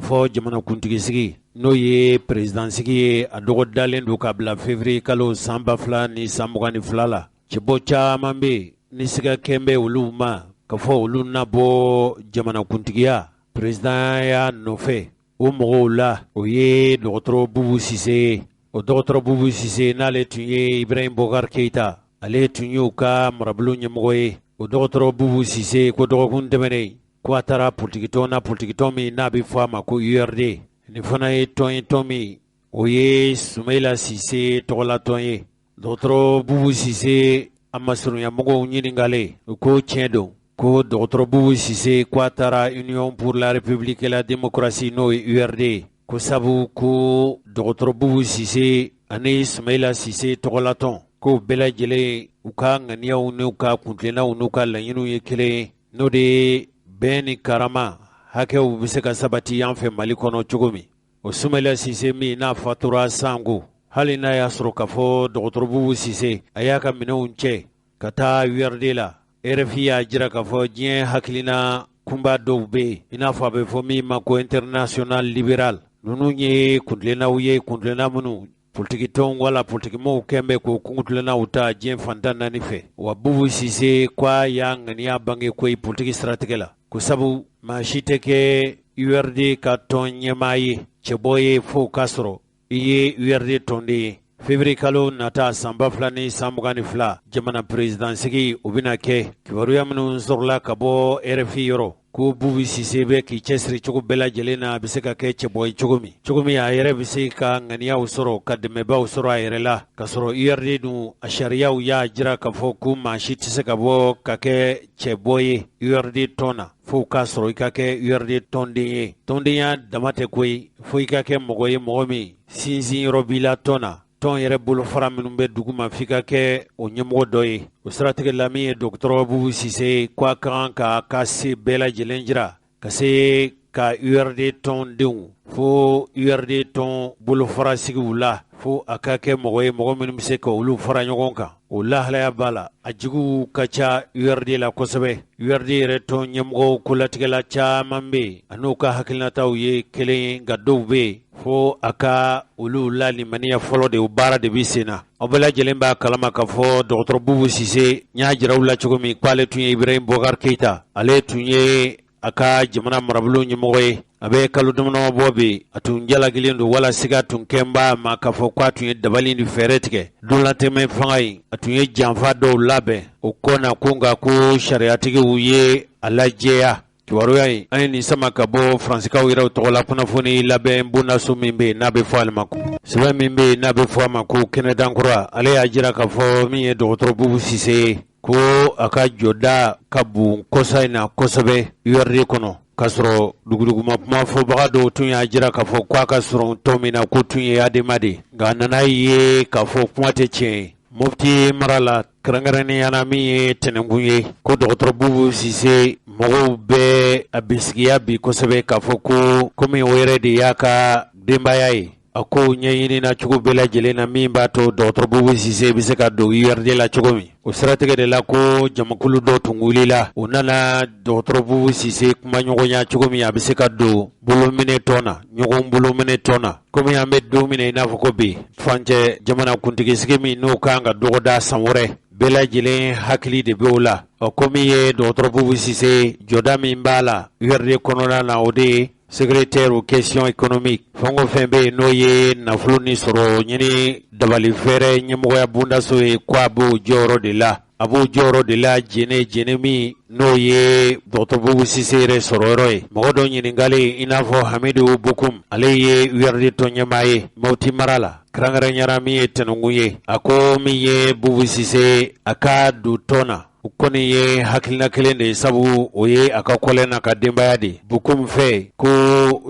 fɔ jamanakuntigisigi n'o ye perezidansigi ye, a dɔgɔdalen don ka bila février kalo san 2022 la. Cɛbɔ caman bɛ yen ni siga kɛn bɛ olu ma k'a fɔ olu na bɔ jamanakuntigiya perezidanya nɔfɛ. O mɔgɔw la, o ye dɔgɔtɔrɔ Bubu Sise ye. O dɔgɔtɔrɔ Bubu Sise, n'ale tun ye Ibrahim Boubacar Keita, ale tun y'u ka marabolo ɲɛmɔgɔ ye. O dɔgɔtɔrɔ Bubu Sise ko dɔgɔkun tɛmɛnen ko a taara politikitɔn na, politikitɔn min n'a bɛ fɔ a ma ko URD. Nin fana ye tɔn ye, tɔn min o ye Sumayila Sise tɔgɔlatɔn ye. Dɔgɔtɔrɔ Bubu Sise a masurunyamɔgɔw ɲininkalen, u ko tiɲɛ don ko dɔgɔtɔrɔ Bubu Sise ko a taara Union pour la République et la démocratie, n'o ye URD ye, ko sabu ko dɔgɔtɔrɔ Bubu Sise ani Sumayila Sise tɔgɔlatɔn, k'o bɛɛ lajɛlen u ka ŋaniyaw n'u ka kuntilennaw n'u ka laɲiniw ye kelen ye, n'o de ye bɛn ni karama hakɛw bɛ se ka sabati an fɛ Mali kɔnɔ cogo min. O Sumayila Sise min n'a fatura sango, hali n'a y'a sɔrɔ k'a fɔ dɔgɔtɔrɔ Bubu Sise a y'a ka minɛnw cɛ ka taa URD la, RFI y'a jira k'a fɔ diɲɛ hakilina kunba dɔw bɛ yen, i n'a fɔ a bɛ fɔ min ma ko International Libéral. Ninnu ye kuntilennaw ye, kuntilenna minnu politikitɔnw wala politikimɔgɔw kɛn bɛ k'o kuntilennaw ta diɲɛ fan 14 fɛ. Wa Bubu Sise ko a y'a ŋaniya bange koyi politiki siratigɛ la, ko sabu maa si tɛ kɛ URD ka tɔn ɲɛmaa ye, cɛbɔ ye, fo k'a sɔrɔ i ye URD tɔnden ye. Février kalo nata san 2022, jamana perezidansigi o bɛna kɛ. Kibaruya minnu sɔrɔla ka bɔ RFI yɔrɔ, ko Bubu Sise bɛ k'i cɛsiri cogo bɛɛ lajɛlen na, a bɛ se ka kɛ cɛbɔ ye cogo min, cogo min a yɛrɛ bɛ se ka ŋaniyaw sɔrɔ, ka dɛmɛbaaw sɔrɔ a yɛrɛ la, k'a sɔrɔ URD dun a sariyaw y'a jira k'a fɔ ko maa si tɛ se ka bɔ ka kɛ cɛbɔ ye URD tɔn na fo k'a sɔrɔ i ka kɛ URD tɔnden ye. Tɔndenya dama tɛ koyi, fo i ka kɛ mɔgɔ ye, mɔgɔ min sinsin yɔrɔ b'i la tɔn na, tɔn yɛrɛ bolofara minnu bɛ dugu ma, f'i ka kɛ o ɲɛmɔgɔ dɔ ye. O siratigɛ la, min ye dɔgɔtɔrɔ Bubu Sise ye, ko a ka kan k'a ka se bɛɛ lajɛlen jira ka se ka URD tɔndenw fo URD tɔn bolofara sigiw la, fo a ka kɛ mɔgɔ ye, mɔgɔ minnu bɛ se ka olu fara ɲɔgɔn kan. O lahalaya b'a la, a juguw ka ca URD la kosɛbɛ. URD yɛrɛ tɔn ɲɛmɔgɔw kolatigɛla caman bɛ yen, a n'u ka hakilinataw ye kelen ye, nka dɔw bɛ yen fo a ka olu lalimaniya fɔlɔ de, o baara de bɛ sen na. Aw bɛɛ lajɛlen b'a kalama k'a fɔ dɔgɔtɔrɔ Bubu Sise, n y'a jira u la cogo min k'ale tun ye Ibrahim Boubacar Keita, ale tun ye a ka jamana marabolo ɲɛmɔgɔ ye. A bɛ kalo damadɔ bɔ bi, a tun jalakilen don wala siga tun kɛn b'a ma k'a fɔ k'a tun ye dabali ni fɛɛrɛ tigɛ donlatɛmɛ fanga in, a tun ye janfa dɔw labɛn o kɔ na, ko nka ko sariyatigiw ye a lajɛya. Kibaruya in, an ye nin sama ka bɔ Faransikaw yɛrɛw tɔgɔla kunnafoni labɛn bondaso min bɛ yen n'a bɛ fɔ ale ma ko sɛbɛn min bɛ yen n'a bɛ fɔ a ma ko Kɛnɛdankura. Ale y'a jira k'a fɔ min ye dɔgɔtɔrɔ Bubu Sise ye, ko a ka jɔda ka bon kɔsa in na kosɛbɛ URD kɔnɔ, k'a sɔrɔ duguduguma kuma fɔbaga dɔw tun y'a jira k'a fɔ k'a ka surun tɔn min na, ko tun ye Adema de, nka a nana ye k'a fɔ kuma tɛ tiɲɛ ye. Mopti mara la, kɛrɛnkɛrɛnnenya na min ye Tɛnɛnkun ye, ko dɔgɔtɔrɔ Bubu Sise mɔgɔw bɛ a bisigiya bi kosɛbɛ k'a fɔ ko komi o yɛrɛ de y'a ka denbaya ye, a ko ɲɛɲinina cogo bɛɛ lajɛlen na min b'a to dɔgɔtɔrɔ Bubu Sise bɛ se ka don URD la cogo min. O siratigɛ de la, ko jamakulu dɔ tun wulila, u nana dɔgɔtɔrɔ Bubu Sise kumaɲɔgɔnya cogo min a bɛ se ka don bolominɛ tɔn na, ɲɔgɔn bolominɛ tɔn na. Komi an bɛ don min na i n'a fɔ ko bi, furancɛ jamana kuntigisigi min n'o kan ka dɔgɔda san wɛrɛ, bɛɛ lajɛlen hakili de bɛ o la. Ɔ, ko min ye dɔgɔtɔrɔ Bubu Sise, jɔda min b'a la URD kɔnɔna na, o de ye secrétaire aux questions économiques. Fɛn o fɛn bɛ yen n'o ye nafolo ni sɔrɔ ɲini dabali fɛɛrɛ ɲɛmɔgɔya bondaso ye, ko a b'o jɔyɔrɔ de la, a b'o jɔyɔrɔ de la Jɛnɛ, Jɛnɛ min n'o ye dɔgɔtɔrɔ Bubu Sise yɛrɛ sɔrɔyɔrɔ ye. Mɔgɔ dɔ ɲininkalen, i n'a fɔ Hamidu Bokum, ale ye URD tɔn ɲɛmaa ye Mopti mara la, kɛrɛnkɛrɛnyara min ye Tɛnɛnkun ye, a ko min ye Bubu Sise, a ka don tɔn na, o kɔni ye hakilina kelen de ye, sabu o ye a ka kɔlɛn n'a ka denbaya de ye. Bokum fɛ, ko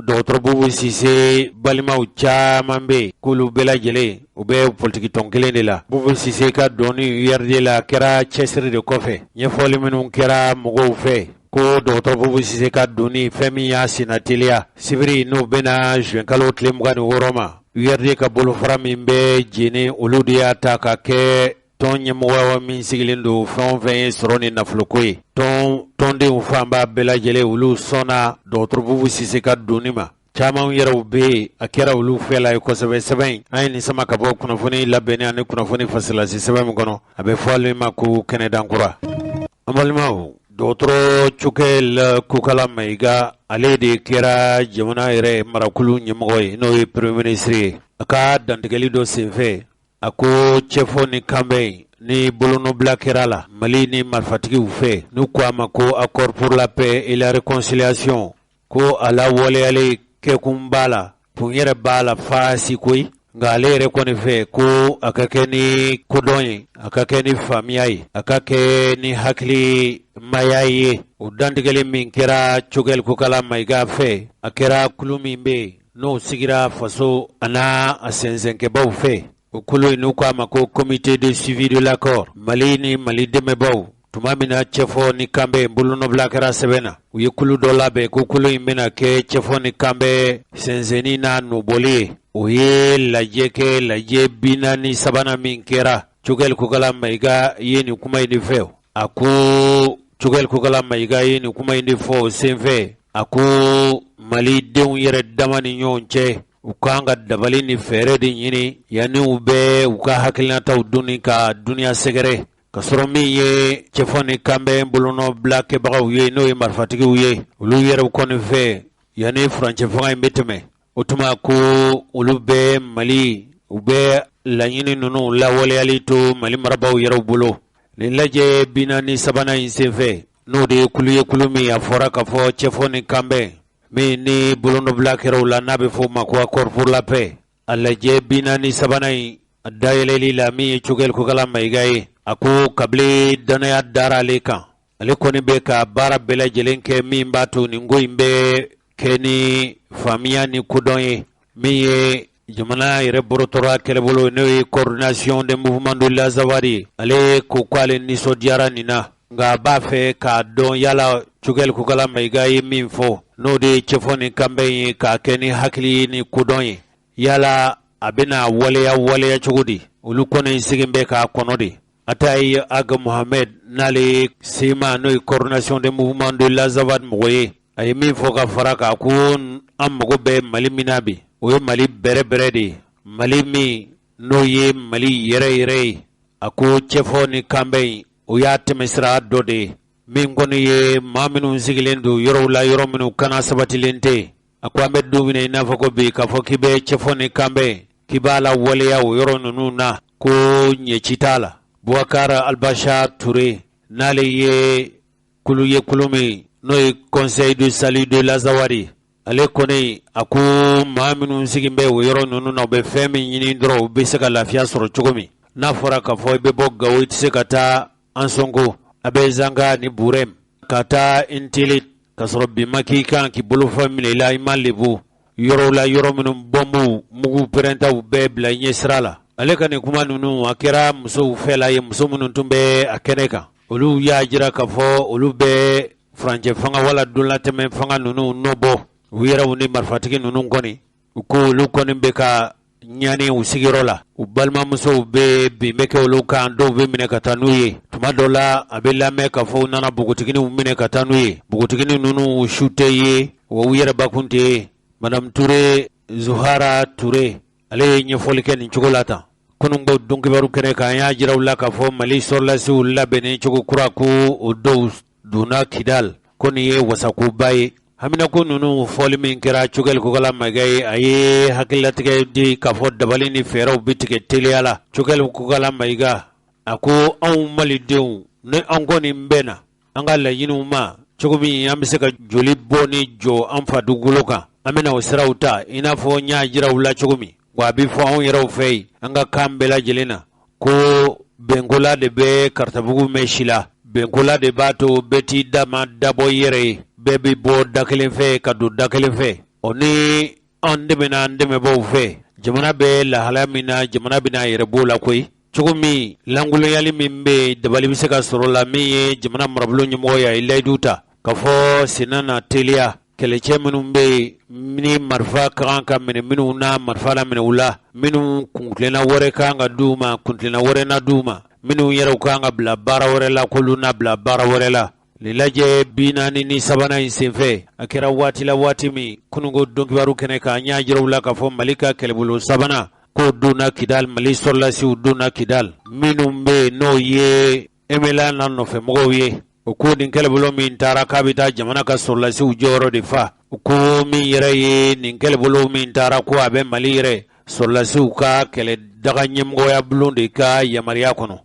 dɔgɔtɔrɔ Bubu Sise balimaw caman bɛ yen, k'olu bɛɛ lajɛlen u bɛ politikitɔn kelen de la. Bubu Sise ka donni URD la kɛra cɛsiri de kɔfɛ, ɲɛfɔli minnu kɛra mɔgɔw fɛ ko dɔgɔtɔrɔ Bubu Sise ka donni, fɛn min y'a senna teliya, sibiri n'o bɛna juin kalo tile 26 ma, URD ka bolofara min bɛ Jɛnɛ, olu de y'a ta ka kɛ tɔn ɲɛmɔgɔ min sigilen don fɛn o fɛn ye sɔrɔ ni nafoloko ye. Tɔn tɔndenw fanba bɛɛ lajɛlen, olu sɔnna dɔgɔtɔrɔ Bubu Sise ka donni ma. Caman yɛrɛw bɛ yen, a kɛra olu fɛla ye kosɛbɛ. Sɛbɛn in, an ye nin sama ka bɔ kunnafoni labɛnni ani kunnafoni fasilasi sɛbɛn min kɔnɔ, a bɛ fɔ ale ma ko Kɛnɛdankura. An balimaw, dɔgɔtɔrɔ Cogɛl Kokala Mayiga, ale de kɛra jamana yɛrɛ marakulu ɲɛmɔgɔ ye, n'o ye premier ministre ye. A ka dantigɛli dɔ senfɛ, a ko cɛfɔ ni kanbɛn ni bolonɔbila kɛra a la Mali ni marifatigiw fɛ, n'u ko a ma ko accord pour la paix et la réconciliation, ko a lawaleyalen kɛkun b'a la, kun yɛrɛ b'a la faasi koyi. Nka ale yɛrɛ kɔni fɛ ko a ka kɛ ni kodɔn ye, a ka kɛ ni faamuya ye, a ka kɛ ni hakilimaya ye. O dantigɛli min kɛra Cogɛl Kokala Mayiga fɛ, a kɛra kulu min bɛ yen n'o sigira faso an'a a sɛnsɛnkɛbaw fɛ, o kulu in n'u ko a ma ko comité de suivi de l'accord Mali ni Mali dɛmɛbaaw. Tuma min na cɛfɔ ni kanbɛn bolonɔbila kɛra sɛbɛn na, u ye kulu dɔ labɛn ko kulu in bɛna kɛ cɛfɔ ni kanbɛn sɛnsɛnni n'a nɔbɔli ye. O ye lajɛ kɛ, lajɛ 43nan min kɛra, Cogɛl Kokala Mayiga ye nin kuma in de fɛ. A ko Cogɛl Kokala Mayiga ye nin kuma in de fɔ o senfɛ. A ko malidenw yɛrɛ dama ni ɲɔgɔn cɛ, u kan ka dabali ni fɛɛrɛ de ɲini yanni u bɛ u ka hakilinataw donni ka dunuya sɛgɛrɛ, ka sɔrɔ min ye cɛfɔ ni kanbɛn bolonɔbila kɛbagaw ye, n'o ye marifatigiw ye, olu yɛrɛw kɔni fɛ yanni furancɛ fanga in bɛ tɛmɛ, o tuma ko olu bɛ Mali, u bɛ laɲini ninnu lawaleyali to Mali marabaaw yɛrɛw bolo. Nin lajɛ 43nan in senfɛ, n'o de ye kulu ye, kulu min a fɔra k'a fɔ cɛfɔ ni kanbɛn min ni bolonɔbila kɛra o la, n'a bɛ fɔ o ma ko accord pour la paix, a lajɛ 43nan in a dayɛlɛli la, min ye Cogɛl Kokala Mayiga ye, a ko kabini dannaya dara ale kan, ale kɔni bɛ ka baara bɛɛ lajɛlen kɛ min b'a to nin ko in bɛ kɛ ni faamuya ni kodɔn ye. Min ye jamana yɛrɛ bɔrɔtɔra kɛlɛbolo, n'o ye coordination des mouvements de l'Azawad ye, ale ko k'ale nisɔndiyara nin na, nka a b'a fɛ k'a dɔn yala Cogɛl Kokala Mayiga ye min fɔ, n'o de ye cɛfɔ ni kanbɛn ye k'a kɛ ni hakili ni kodɔn ye, yala a bɛna waleya waleya cogo di? Olu kɔni sigilen bɛ k'a kɔnɔ de. Atayi Ag Mohamed, n'ale ye CMA, n'o ye coordination des mouvements de l'Azawad mɔgɔ ye, a ye min fɔ ka fara kan, ko an mago bɛ Mali min na bi, o ye Mali bɛrɛbɛrɛ de ye, Mali min n'o ye Mali yɛrɛ yɛrɛ ye. A ko cɛfɔ ni kanbɛn in, o y'a tɛmɛsira dɔ de ye. Min kɔni ye maa minnu sigilen don yɔrɔw la, yɔrɔ minnu kana sabatilen tɛ, a ko an bɛ don min na i n'a fɔ ko bi, k'a fɔ k'i bɛ cɛfɔ ni kanbɛn k'i b'a lawaleya o yɔrɔ ninnu na, ko ɲɛci t'a la. Bubakar Albasha Ture, n'ale ye kulu ye, kulu min n'o ye Conseil de salut de l'Azawad, ale kɔni a ko maa minnu sigilen bɛ o yɔrɔ ninnu na, u bɛ fɛn min ɲini dɔrɔn, u bɛ se ka lafiya sɔrɔ cogo min. N'a fɔra k'a fɔ i bɛ bɔ Gawo, i tɛ se ka taa Ansongo, Abezanga ni Burem, ka taa Intilit, ka sɔrɔ bin ma k'i kan k'i bolofɛn minɛ i la, i ma lebu yɔrɔw la, yɔrɔ minnu bɔnbuw mugu pɛrɛntaw bɛɛ bila i ɲɛ sira la. Ale ka nin kuma ninnu, a kɛra musow fɛla ye. Muso minnu tun bɛ a kɛnɛ kan, olu y'a jira k'a fɔ olu bɛ furancɛ fanga wala donlatɛmɛ fanga ninnu nɔ bɔ u yɛrɛw ni marifatigi ninnu kɔni. U ko olu kɔni bɛ ka ɲani u sigiyɔrɔ la, u balimamusow bɛ bin bɛ kɛ olu kan, dɔw bɛ minɛ ka taa n'u ye. Tuma dɔ la, a bɛ lamɛn k'a fɔ u nana npogotigininw minɛ ka taa n'u ye. Npogotiginin ninnu su tɛ ye wa u yɛrɛ bakun tɛ ye. Madame Ture Zuhara Ture, ale ye ɲɛfɔli kɛ nin cogo la tan. Kununko donkibaru kɛnɛ kan, an y'a jira u la k'a fɔ Mali sɔrɔlasiw labɛnnen cogo kura, ko o dɔw donna Kidal, ko nin ye wasakoba ye. Haminako ninnu fɔli min kɛra Cogɛli Kokala Mayiga ye, a ye hakililatigɛ di k'a fɔ dabali ni fɛɛrɛw bɛ tigɛ teliya la. Cogɛli Kokala Mayiga a ko anw malidenw, ni an kɔni bɛnna an ka laɲiniw ma cogo min an bɛ se ka joli bɔ ni jɔ an fa dugukolo kan, an bɛna o siraw ta i n'a fɔ n y'a jira u la cogo min. Wa a bɛ fɔ anw yɛrɛw fɛ yen an ka kan bɛɛ lajɛlen na ko bɛnkola de bɛ karatabugu mɛn si la, bɛnkola de b'a to bɛɛ t'i dama dabɔ i yɛrɛ ye, bɛɛ bɛ bɔ da kelen fɛ ka don da kelen fɛ. Ɔ ni an dɛmɛna an dɛmɛbaaw fɛ, jamana bɛ lahalaya min na, jamana bɛna a yɛrɛ b'o la koyi. Cogo min lankolonyali min bɛ yen, dabali bɛ se ka sɔrɔ la. Min ye jamana marabolo ɲɛmɔgɔ ye, a ye layidu ta k'a fɔ senna na teliya kɛlɛcɛ minnu bɛ yen ni marifa ka kan ka minɛ minnu na, marifa la minɛ u la, minnu kuntilenna wɛrɛ ka kan ka d'u ma, kuntilenna wɛrɛ na d'u ma, minnu yɛrɛw ka kan ka bila baara wɛrɛ la, k'olu na bila baara wɛrɛ la. Nin lajɛ 43nan in senfɛ, a kɛra waati la waati min kununko donkibaru kɛnɛ kan, an y'a jira u la k'a fɔ Mali ka kɛlɛbolo sabanan k'o donna Kidali, Mali sɔrɔdasiw donna Kidali, minnu bɛ yen n'o ye MNLA n'a nɔfɛmɔgɔw ye, u ko nin kɛlɛbolo min taara k'a bɛ taa jamana ka sɔrɔdasiw jɔyɔrɔ de fa. U ko min yɛrɛ ye nin kɛlɛbolo min taara ko a bɛ Mali yɛrɛ sɔrɔdasiw ka kɛlɛ daga ɲɛmɔgɔya bulon de ka yamaruya kɔnɔ.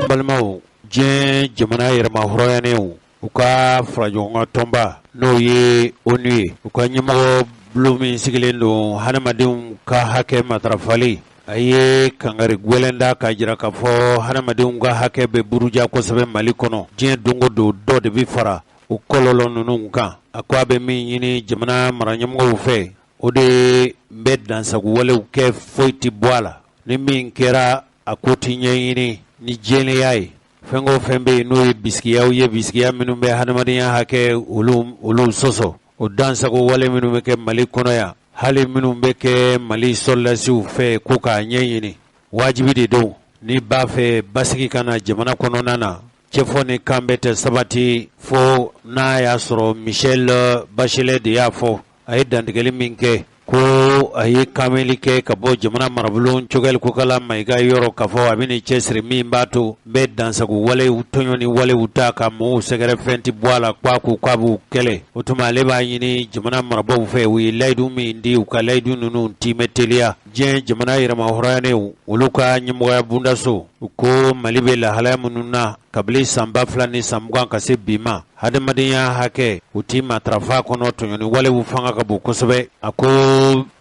Balimaw, diɲɛ jamana yɛrɛmahɔrɔnyanenw u ka faraɲɔgɔnkan tɔnba n'o ye ONU ye, u ka ɲɛmɔgɔ bulon min sigilen don hadamadenw ka hakɛ matarafali, a ye kangari gɛlɛn da k'a jira k'a fɔ hadamadenw ka hakɛ bɛ buruja kosɛbɛ Mali kɔnɔ. Diɲɛ don o don dɔ de bɛ fara o kɔlɔlɔ ninnu kan. A ko a bɛ min ɲini jamana maraɲɛmɔgɔw fɛ, o de bɛ dansago walew kɛ, foyi tɛ bɔ a la. Ni min kɛra, a ko tɛ ɲɛɲini ni jɛlenya ye. Fɛn o fɛn bɛ yen n'o ye bisigiyaw ye, bisigiya minnu bɛ hadamadenya hakɛ olu sɔsɔ, o dansago wale minnu bɛ kɛ Mali kɔnɔ yan, hali minnu bɛ kɛ Mali sɔrɔdasiw fɛ, ko k'a ɲɛɲini wajibi de don. N'i b'a fɛ basigi ka na jamana kɔnɔna na, cɛfɔ ni kanbɛn tɛ sabati fo n'a y'a sɔrɔ Michelle Bachelet de y'a fɔ. A ye dantigɛli min kɛ ko a ye kanmɛli kɛ ka bɔ jamana marabulon Choguel Kokalla Maïga yɔrɔ k'a fɔ a bɛ nin cɛsiri min b'a to bɛ dansago walew, tɔɲɔni walew ta ka mɔgɔw sɛgɛrɛ, fɛn tɛ bɔ a la, k'a ko k'a b'u kɛlɛ. O tuma ale b'a ɲini jamana marabaaw fɛ, u ye layidu min di, u ka layidu ninnu tiimɛ teliya. Diɲɛ jamana yɛrɛmahɔrɔnyanenw olu ka ɲɛmɔgɔya bondaso, u ko Mali bɛ lahalaya minnu na kabini san 2020 ka se bi ma, hadamadenya hakɛ u ti matarafa kɔnɔ, tɔɲɔni walew fanga ka bon kosɛbɛ. A ko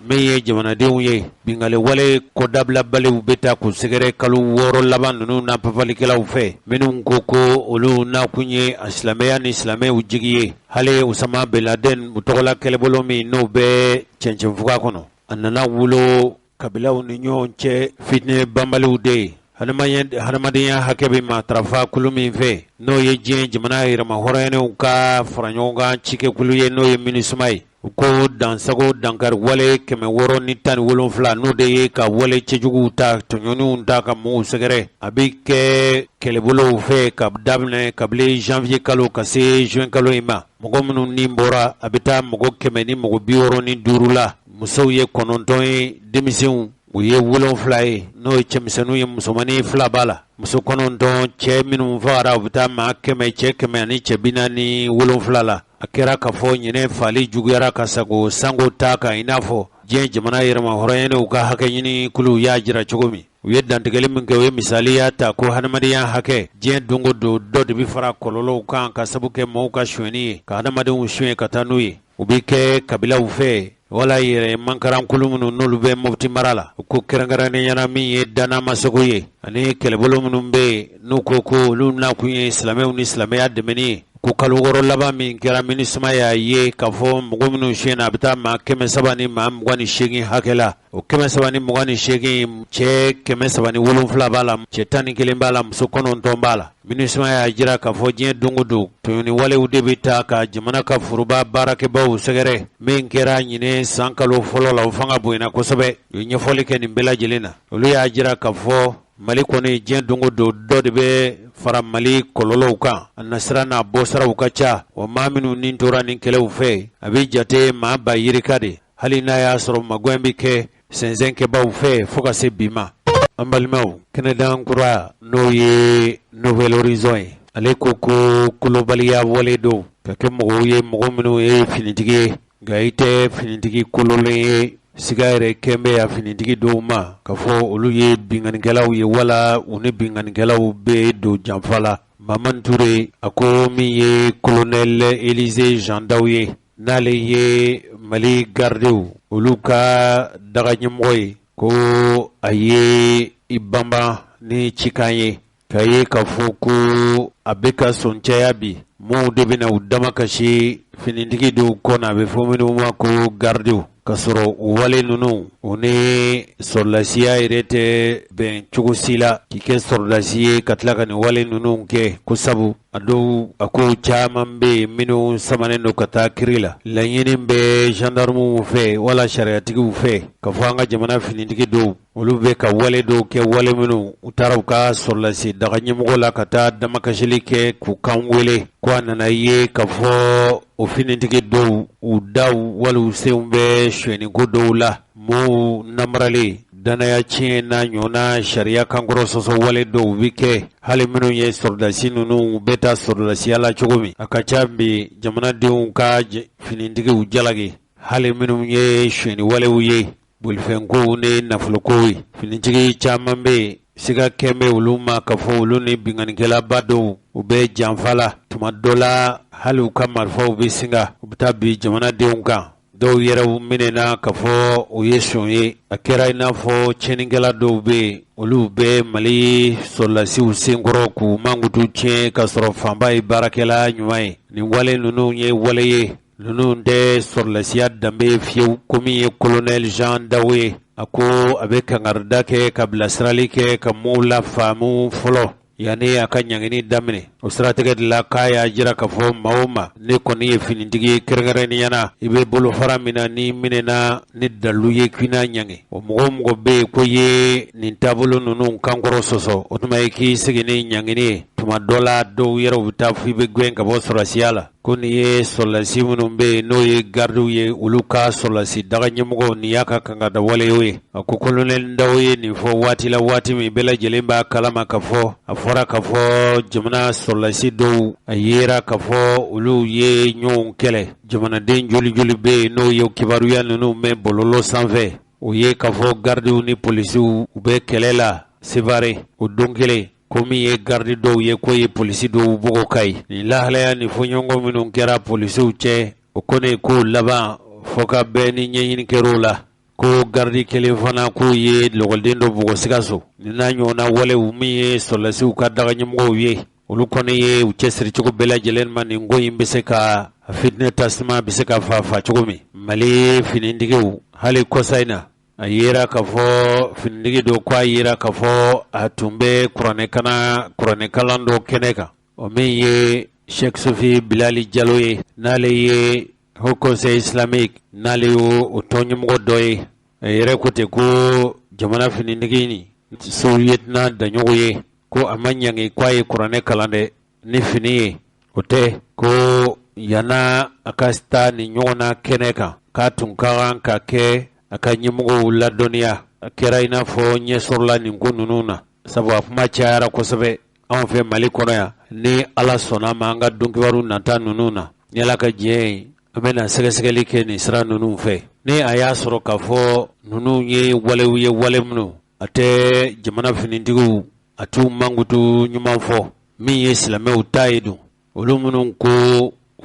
min ye jamanadenw ye, binkanni wale kɔdabilabaliw bɛ taa k'u sɛgɛrɛ kalo 6 laban ninnu na papalikɛlaw fɛ, minnu ko ko olu nakun ye a silamɛya ni silamɛw jigi ye. Hali Usama bin Laden u tɔgɔla kɛlɛbolo min n'o bɛ cɛncɛnfuga kɔnɔ, a nana wolo kabilaw ni ɲɔgɔn cɛ fitinɛ banbaliw de ye. Hadamadenya hakɛ bɛ matarafa kulu min fɛ, n'o ye diɲɛ jamana yɛrɛmahɔrɔnyanenw ka faraɲɔgɔnkan cikɛkulu ye, n'o ye MINUSMA ye, u ko dansago dankari wale 617, n'o de ye ka wale cɛjuguw ta, tɔɲɔniw ta ka mɔgɔw sɛgɛrɛ, a bɛ kɛ kɛlɛbolow fɛ ka daminɛ kabini janvier kalo ka se juin kalo in ma. Mɔgɔ minnu ni bɔra, a bɛ taa mɔgɔ 165 la. Musow ye 9 ye, denmisɛnw u ye 7 ye, n'o ye cɛmisɛnninw ye, musomannin 2 b'a la, muso 9. Cɛ minnu fagara, u bɛ taa maa 100, cɛ 100 ani cɛ 47 la. A kɛra k'a fɔ ɲinɛ faali juguyara ka sago sango ta kan, i n'a fɔ diɲɛ jamana yɛrɛmahɔrɔnyanenw ka hakɛ ɲini kuluw y'a jira cogo min. U ye dantigɛli min kɛ, u ye misaliya ta ko hadamadenya hakɛ, diɲɛ don o don dɔ de bɛ fara kɔlɔlɔw kan ka sabu kɛ mɔgɔw ka sonyɛni ye, ka hadamadenw sonya ka taa n'u ye. U bɛ kɛ kabilaw fɛ wala yɛrɛ mankarankulu minnu n'olu bɛ Mopti mara la. U ko kɛrɛnkɛrɛnnenya la min ye Dana Massogo ye ani kɛlɛbolo minnu bɛ yen n'u ko ko olu nakun ye silamɛw ni silamɛya dɛmɛni ye, ko kalo 6 laban min kɛra, MINUSMA y'a ye k'a fɔ mɔgɔ minnu sonyɛna, a bɛ taa maa 328 hakɛ la. O 328, cɛ 307 b'a la, cɛ 11 b'a la, muso 9 b'a la. MINUSMA y'a jira k'a fɔ diɲɛ don o don tɔɲɔni walew de bɛ taa ka jamana ka foroba baarakɛbaw sɛgɛrɛ. Min kɛra ɲinɛ san kalo fɔlɔ la, o fanga bonyana kosɛbɛ. U ye ɲɛfɔli kɛ nin bɛɛ lajɛlen na. Olu y'a jira k'a fɔ Mali kɔni, diɲɛ don o don dɔ de bɛ fara Mali kɔlɔlɔw kan. A nasira n'a bɔsiraw ka ca wa. Maa minnu ni tora nin kɛlɛw fɛ, a bɛ jate maa ba yirika de, hali n'a y'a sɔrɔ magɛn bɛ kɛ sɛnsɛnkɛbaw fɛ fo ka se bi ma. An balimaw, kɛnɛdan kura n'o ye Nouvel Horizon ye, ale ko ko kolobaliya wale don ka kɛ mɔgɔw ye, mɔgɔ minnu ye finitigi ye nka i tɛ finitigi kololen ye. Siga yɛrɛ kɛn bɛ a finitigi dɔw ma k'a fɔ olu ye binkannikɛlaw ye wala u ni binkannikɛlaw bɛ don janfa la. Mahamani Ture, a ko min ye colonel Élisée Jean Daw ye, n'ale ye Mali gardew olu ka daga ɲɛmɔgɔ ye, ko a ye i banban ni cikan ye k'a ye k'a fɔ ko a bɛ ka sɔn caya bi, maaw de bɛna u damakasi finitigi dɔw kɔ na, a bɛ fɔ minnu ma ko gardew, ka sɔrɔ u wale ninnu, u ni sɔrɔdasiya yɛrɛ tɛ bɛn cogo si la, k'i kɛ sɔrɔdasi ye ka tila ka nin wale ninnu kɛ, ko sabu A dɔw a ko caman bɛ yen minnu samanen don ka taa kiri la. Laɲini bɛ gendarmew fɛ wala sariyatigiw fɛ ka fɔ an ka jamana finitigi dɔw olu bɛ ka wale dɔw kɛ, wale minnu u taara u ka sɔrɔlasi daga ɲɛmɔgɔ la ka taa damakasili kɛ k'u kan wele ko a nana ye ka fɔ o finitigi dɔw u daw wali u senw bɛ sonyɛniko dɔw la, maaw namaralen dannaya tiɲɛ n'a ɲɔgɔnna sariya kankɔrɔ sɔsɔ wale dɔw bɛ kɛ. Hali minnu ye sɔrɔdasi ninnu bɛ taa sɔrɔdasiya la cogo min, a ka ca bi jamanadenw ka finitigiw jalaki, hali minnu ye sonyɛni walew ye, bolifɛnkow ni nafolokow ye. Finitigi caman bɛ yen, siga kɛn bɛ olu ma k'a fɔ olu ni binkannikɛlaba dɔw u bɛ janfa la. Tuma dɔ la hali u ka marifaw bɛ singa, u bɛ taa bin jamanadenw kan. Dɔw yɛrɛw minɛna k'a fɔ u ye son ye. A kɛra i n'a fɔ tiɲɛnikɛla dɔw bɛ yen, olu bɛ Mali sɔrɔdasiw senkɔrɔ k'u mankutu tiɲɛ k'a sɔrɔ fanba ye baarakɛla ɲuman ye. Nin wale ninnu ye wale ye ninnu tɛ sɔrɔdasiya danbe ye fiyewu. Ko min ye colonel Jean Dawo ye, a ko a bɛ kangarida kɛ ka bilasirali kɛ ka maaw lafaamu fɔlɔ yanni a ka ɲangini daminɛ. O siratigɛ de la k'a y'a jira k'a fɔ maa o maa ne kɔni ye finitigi ye kɛrɛnkɛrɛnnenya na, i bɛ bolofara min na n'i minɛna ni dalu ye k'i na ɲangi, o mɔgɔ o mɔgɔ bɛ yen ko ye nin taabolo ninnu kankɔrɔ sɔsɔ, o tuma i k'i sigi ni ɲangini ye. Tuma dɔ la dɔw yɛrɛ u bɛ taa fo i bɛ gɛn ka bɔ sɔrɔdasiya la. Ko nin ye sɔrɔdasi minnu bɛ yen n'o ye garidiw ye, olu ka sɔrɔdasi daga ɲɛmɔgɔw, nin y'a ka kangarida walew ye. A ko kolonɛli Dawo ye nin fɔ waati la, waati min bɛɛ lajɛlen b'a kalama ka fɔ a fɔra ka fɔ jamana sɔrɔdasi dɔw a yera ka fɔ olu ye ɲɔgɔn kɛlɛ. Jamanaden joli joli bɛ yen n'o ye kibaruya ninnu mɛn bɔlɔlɔ sanfɛ, o ye ka fɔ garidiw ni polisiw u bɛ kɛlɛ la Sevare o don kelen. Ko min ye garidi dɔw ye k'o ye polisi dɔw bugɔ Kayi. Nin lahalaya ni fɔɲɔgɔnkɔ minnu kɛra polisiw cɛ, o kɔni ko laban fɔ ka bɛn ni ɲɛɲini kɛr'o la. Ko garidi kelen fana k'o ye lɔgɔliden dɔ bugɔ Sikaso. Nin n'a ɲɔgɔnna walew min ye sɔrɔdasiw ka daga ɲɛmɔgɔw ye, olu kɔni ye u cɛsiri cogo bɛɛ lajɛlen ma nin ko in bɛ se ka fitinɛ tasuma bɛ se ka fa fa cogo min. Mali finitigiw hali kɔsa in na, a yera k'a fɔ finitigi dɔ ko a yera k'a fɔ a tun bɛ kuranɛkalan dɔ kɛnɛ kan, o min ye Sheikh Sufi Bilali Jalo ye, n'ale ye Haut Conseil islamique, n'ale y'o tɔn ɲɛmɔgɔ dɔ ye. A yɛrɛ ko ten ko jamana finitigi nin sous-lieutenant Daɲɔgɔ ye, ko a ma ɲangi ko a ye kuranɛ kalan dɛ ni fini ye, o tɛ ko yanni a ka taa nin ɲɔgɔn na kɛnɛ kan k'a tun ka kan ka kɛ a ka ɲɛmɔgɔw ladɔnniya. A kɛra i n'a fɔ ɲɛ sɔrɔla nin ko ninnu na, sabu a kuma cayara kosɛbɛ anw fɛ Mali kɔnɔ yan. Ni Ala sɔnna ma, an ka donkibaru nata ninnu na, ni Ala ka diɲɛ ye, an bɛna sɛgɛsɛgɛli kɛ nin sira ninnu fɛ, ni a y'a sɔrɔ k'a fɔ ninnu ye walew ye, wale minnu a tɛ jamana finitigiw a t'u mankutu ɲuman fɔ. Min ye silamɛw ta ye dun, olu minnu ko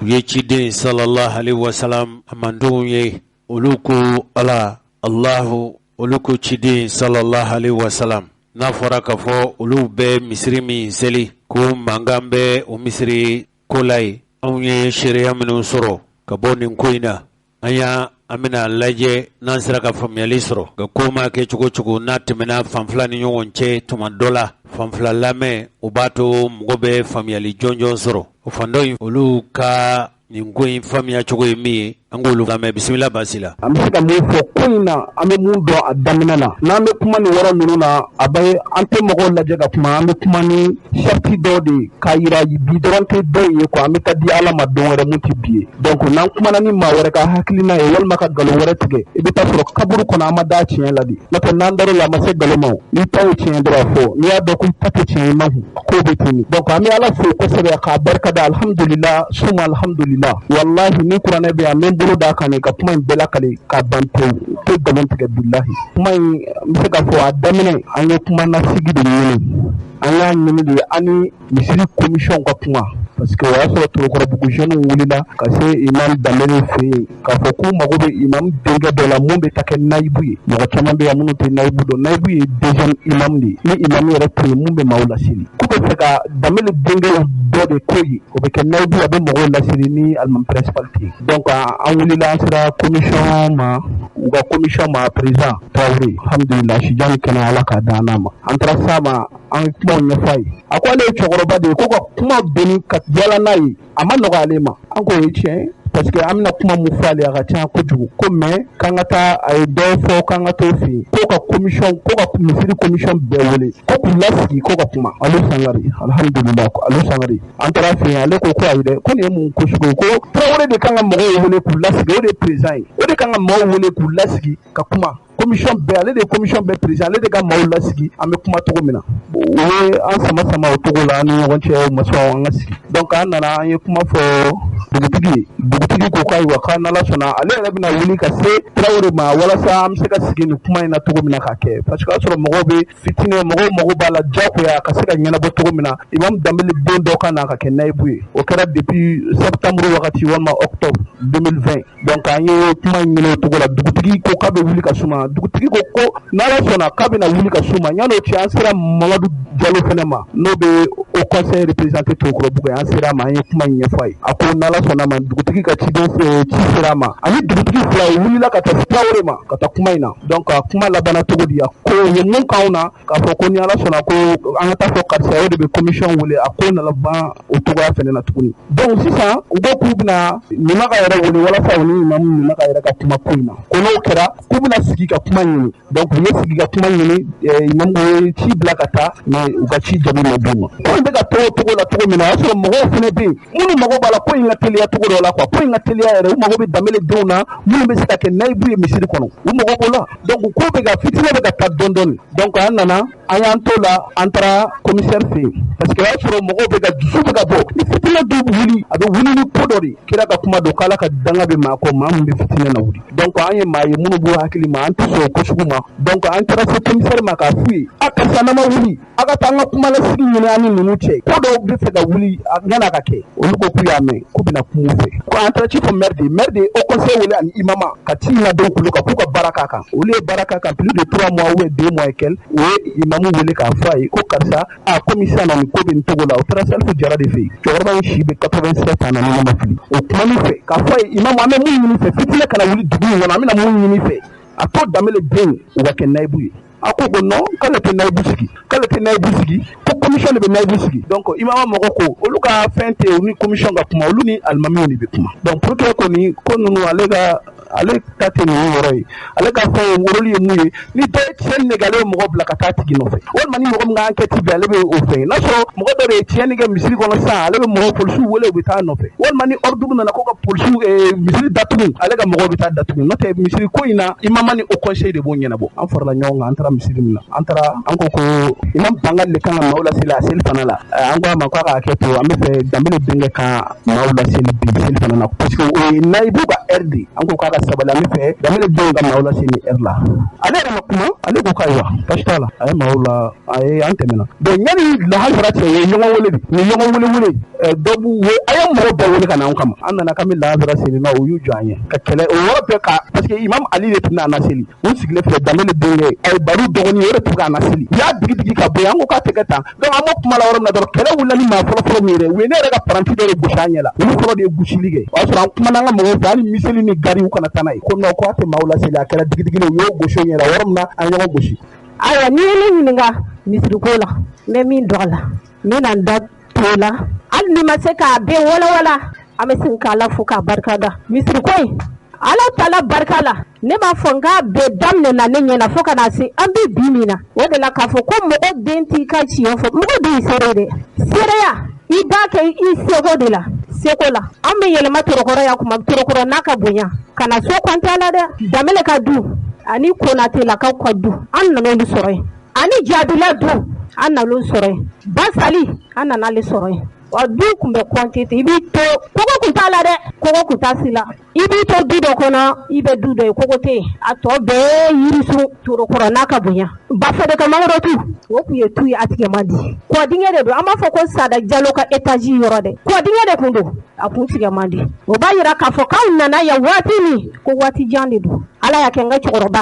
u ye ciden sallallahu alaihi wasallam a mantonw ye, olu ko Ala Allahu, olu ko ciden sallallahu alaihi wasallam, n'a fɔra k'a fɔ olu bɛ misiri min seli ko mankan bɛ o misiri ko la ye. Anw ye seereya minnu sɔrɔ ka bɔ nin ko in na, an y'a an bɛna lajɛ n'an sera ka faamuyali sɔrɔ. Nka ko maa kɛ cogo cogo n'a tɛmɛna fan fila ni ɲɔgɔn cɛ, tuma dɔ la fan fila lamɛn o b'a to mɔgɔ bɛ faamuyali jɔnjɔn sɔrɔ. O fan dɔ in, olu ka nin ko in faamuya cogo ye min ye, an k'olu lamɛn. Bisimila baasi la. An bɛ se ka mun fɔ ko in na, an bɛ mun dɔn a daminɛ na, n'an bɛ kuma nin yɔrɔ ninnu na, a bɛ an tɛ mɔgɔw lajɛ ka kuma, an bɛ kuma ni sariti dɔw de ye k'a yira bi dɔrɔn tɛ dɔw ye quoi, an bɛ taa di Ala ma don wɛrɛ mun tɛ bi ye. Donc n'an kumana ni maa wɛrɛ ka hakilina ye walima ka nkalon wɛrɛ tigɛ, i bɛ taa sɔrɔ kaburu kɔnɔ an ma da tiɲɛ la de. N'o tɛ n'an dar'o la, a ma se nkalon ma o. N'i ta ye tiɲɛ dɔrɔn a fɔ, n'i y'a dɔn ko i ta tɛ tiɲɛ ye, i ma hun ko bɛ ten. Donc an bɛ Ala fo kosɛbɛ k'a barika da, alhamdulila suma alhamdulila. Walahi ni kuranɛ bɛ yan, n bɛ n bolo d'a kan de ka kuma in bɛɛ lakale k'a ban pewu, n tɛ nkalon tigɛ bilahi. Kuma in, n bɛ se k'a fɔ a daminɛ an ye kuma nasigi de ɲini, an y'a ɲini de an ni misiri commission ka kuma, parce que o y'a sɔrɔ Torokɔrɔbugu jeunes wulila ka se imam Danbele fɛ yen k'a fɔ k'u mago bɛ imam denkɛ dɔ la mun bɛ taa kɛ nayibu ye. Mɔgɔ caman bɛ yan minnu tɛ nayibu dɔn. Nayibu ye deuxième imam de ye, ni imam yɛrɛ tɛ yen mun bɛ maaw laseli. K'u bɛ fɛ ka Danbele denkɛ dɔ de ko ye, o bɛ kɛ nayibu, a bɛ mɔgɔw laseli ni alimami principal tɛ yen. Donc an wulila, an sera commission ma, u ka commission ma, président Traoré, alhamdulillah, sijan ni kɛnɛya Ala k'a d'an n'a ma. An taara s'a ma. An ye kumaw ɲɛfɔ a ye. A ko ale ye cɛkɔrɔba de ye, ko ka kuma doni ka yala n'a ye, a ma nɔgɔ ale ma. An k'o ye tiɲɛ, parce que an bɛna kuma mun fɔ ale, a ka ca kojugu. Ko mais k'an ka taa, a ye dɔw fɔ k'an ka t'o fɛ yen, ko ka commission, ko ka misiri commission bɛɛ wele, ko k'u lasigi, ko ka kuma. Alu Sangare, alhamdulillah, Alu Sangare, an taara fɛ yen. Ale ko ko ayi dɛ, ko nin ye mun ko sugu ye? Ko Tarawele de kan ka mɔgɔw wele k'u lasigi, o de ye président ye, o de kan ka mɔgɔw wele k'u lasigi ka kuma. Commission bɛɛ, ale de ye commission bɛɛ président, ale de ka maaw lasigi, an bɛ kuma cogo min na. U ye an sama sama o cogo la, an ni ɲɔgɔn cɛ, o ma sɔn an ka sigi. Donc an nana, an ye kuma fɔ dugutigi ye. Dugutigi ko k'ayiwa, k'an n'Ala sɔnna, ale yɛrɛ bɛna wuli ka se Tarawele ma walasa an bɛ se ka sigi nin kuma in na cogo min na k'a kɛ, parce que o y'a sɔrɔ mɔgɔw bɛ fitinɛ, mɔgɔw mago b'a la diyagoya ka se ka ɲɛnabɔ cogo min na, Imam Danbele den dɔ ka na ka kɛ nayibu ye. O kɛra depuis septembre wagati walima octobre 2020. Donc an ye kuma in ɲini o cogo la. Dugutigi ko k'a bɛ wuli ka suma. Dugutigi ko ko n'Ala sɔnna, k'a bɛna wuli ka suma. Yan'o cɛ, an sera Mamadu Jalo fɛnɛ ma, n'o bɛ haut conseil représenté Torokorobugu. An sera a ma, an ye kuma in ɲɛfɔ a ye. A ko n'Ala sɔnna ma, dugutigi ka ciden ci sera a ma, ani dugutigi fila u wulila ka taa Tarawele ma ka taa kuma in na. Donc a kuma labanna cogo di? A ko u ye mun k'anw na, k'a fɔ ko ni Ala sɔnna, ko an ka taa fɔ karisa, o de bɛ commission wele. A ko nana ban o cogoya fɛnɛ na tuguni. Donc sisan u ko k'u bɛna Ɲamaga yɛrɛ wele walasa u ni imamu Ɲamaga yɛrɛ ka kuma ko in na. Ko n'o kɛra, k'u bɛna sigi ka kuma ɲini. Donc u ye sigi ka kuma ɲini, imamu ye ci bila ka taa, mais u ka ci jaabi ma d'u ma. Ko in bɛ ka to o cogo la cogo min na, o y'a sɔrɔ mɔgɔw fɛnɛ bɛ yen minnu mago b'a la ko in ka teliya cogo dɔ la quoi. Ko in ka teliya yɛrɛ, u mago bɛ Danbele denw na minnu bɛ se ka kɛ nayibu ye misiri kɔnɔ, u mago b'o la. Donc ko bɛ ka fitinɛ bɛ ka taa dɔɔni dɔɔni. Donc an nana, an y'an to la, an taara commissaire fɛ yen, parce que o y'a sɔrɔ mɔgɔw bɛ ka dusu bɛ ka bɔ. Ni fitinɛ dɔw bɛ wuli, a bɛ wuli ni ko dɔ de. Kira ka kuma don k'Ala ka danga bɛ maa kɔ, maa min bɛ fitinɛ na wuli. Donc an ye maa ye minnu b'u hakili ma, an tɛ sɔn o ko sugu ma. Donc an taara se commissaire ma k'a f'u ye: a karisa, n'an ma wuli, a ka taa an ka kumalasigi ɲini an ni ninnu cɛ, ko dɔw bɛ fɛ ka wuli yan'a ka kɛ. Olu ko k'u y'a mɛn, k'u bɛna kuma u fɛ. Ko an taara ci fɔ maire de ye, maire de ye haut conseil wele ani imama ka ci in ladon kulu kan k'u ka baara k'a kan. Olu ye baara k'a kan plus de 3 mois ou bien 2 mois et quelques. U ye imamu wele k'a fɔ a ye ko karisa, a komi sisan nɔ nin ko bɛ nin cogo la. O taara Salifu Jara de fɛ yen, cɛkɔrɔba in si bɛ 87 ans na ni ne ma fili. O kumani fɛ k'a fɔ a ye: imamu, an bɛ mun ɲini fɛ, fitinɛ kana wuli dugu in kɔnɔ, an bɛna mun ɲini fɛ, a to Danbele den u ka kɛ nayibu ye. A ko ko non, k'ale tɛ nayibu sigi, k'ale tɛ nayibu sigi, ko commission de bɛ nayibu sigi. Donc imama mɔgɔ ko olu ka fɛn tɛ yen, u ni commission ka kuma, olu ni alimamiw de bɛ kuma. Donc pour que kɔni ko ninnu, ale ka ale ta tɛ ninnu yɔrɔ ye. Ale ka fɛn ye woroli ye mun ye? Ni dɔ ye tiɲɛni de kɛ, ale bɛ mɔgɔ bila ka taa tigi nɔfɛ, walima ni mɔgɔ min ka enquête bɛ, ale bɛ o fɛn. N'a sɔrɔ mɔgɔ dɔ de ye tiɲɛni kɛ misiri kɔnɔ sisan, ale bɛ mɔgɔ polisiw wele, u bɛ taa nɔfɛ. Walima ni ordre nana ko ka polisiw misiri datugu, ale ka mɔgɔw bɛ taa datugu. N'o tɛ, misiri ko in na, imama ni haut conseil de b'o ɲɛnabɔ. An farala ɲɔgɔn kan, an taara misiri min na, an taara, an ko ko imam Bangali de kan ka maaw laseli a seli fana la. An ko a ma k'a ka hakɛ to, an bɛ fɛ Danbele denkɛ ka maaw laseli bi seli fana na, parce que o ye nayibu ka heure de. An ko k'a ka sabali, an bɛ fɛ Danbele denw ka maaw laseli heure la. Ale yɛrɛ ma kuma, ale ko k'ayiwa, baasi t'a la. A ye maaw la, a ye an tɛmɛna. Donc yanni lahasara cɛ, u ye ɲɔgɔn wele de, u ye ɲɔgɔn wele wele, dɔ b'u we, a ye mɔgɔ bɛɛ wele ka na anw kama. An nana k'an bɛ lahasara seli, na u y'u jɔ an ɲɛ ka kɛlɛ o yɔrɔ bɛɛ ka, parce que imam Ali de tun bɛna seli. U sigilen filɛ, Danbele denkɛ, a ye Baru dɔgɔnin, o de tun k'a naseli. U y'a digi digi ka bɔ yen. An ko k'a tɛ kɛ tan. Donc an b'o kuma la yɔrɔ min na dɔrɔn, kɛlɛ wulila ni maa fɔlɔ fɔlɔ min yɛrɛ, u ye ne yɛrɛ ka paranti dɔ de gosi an ɲɛ la. Olu fɔlɔ de ye gosili kɛ. O y'a sɔrɔ an kumana an ka mɔgɔw fɛ, hali miseli ni gari, u kana taa n'a ye. Ko non, ko a tɛ maaw laseli. A kɛra digidigi, u y'o gosi o ɲɛ la yɔrɔ min na, an ye ɲɔgɔn gosi. Ayiwa, n'i ye ne ɲininka misiriko la, n bɛ min dɔn a la, n bɛna n da to o la. Hali ni ma se k'a bɛɛ walawala, an bɛ segin k'Ala fo k'a barika da. Misiriko in, Ala tala barika la, ne b'a fɔ n k'a bɛɛ daminɛna ne ɲɛna fo ka na se an bɛ bi min na. O de la k'a fɔ ko mɔgɔ den t'i ka tiɲɛ fɔ, mɔgɔ den ye seere dɛ. Seereya, i b'a kɛ i seko de la, seko la. An bɛ yɛlɛma Torokɔrɔ yan kuma, Torokɔrɔ n'a ka bonya ka na so kɔnte la dɛ. Danbele ka du ani Konatelakaw ka du, an nana olu sɔrɔ yen, ani Jabila du, an nana olu sɔrɔ yen, Basali, an nana ale sɔrɔ yen. Wa du tun bɛ kɔnte ten, i b'i to kogo tun t'a la dɛ, kogo tun t'a si la. I b'i to du dɔ kɔnɔ, i bɛ du dɔ ye, kogo tɛ yen, a tɔ bɛɛ yirisun. Torokɔrɔ n'a ka bonya, Bafɛdɛ ka mangoro tu, o tun ye tu ye, a tigɛ man di. Kɔdingɛ de don, an b'a fɔ ko Sada Jalo ka étage yɔrɔ dɛ, kɔdingɛ de tun don, a kun tigɛ man di. O b'a yira k'a fɔ k'anw nana yan waati min, ko waati jan de don. Ala y'a kɛ n ka cɛkɔrɔba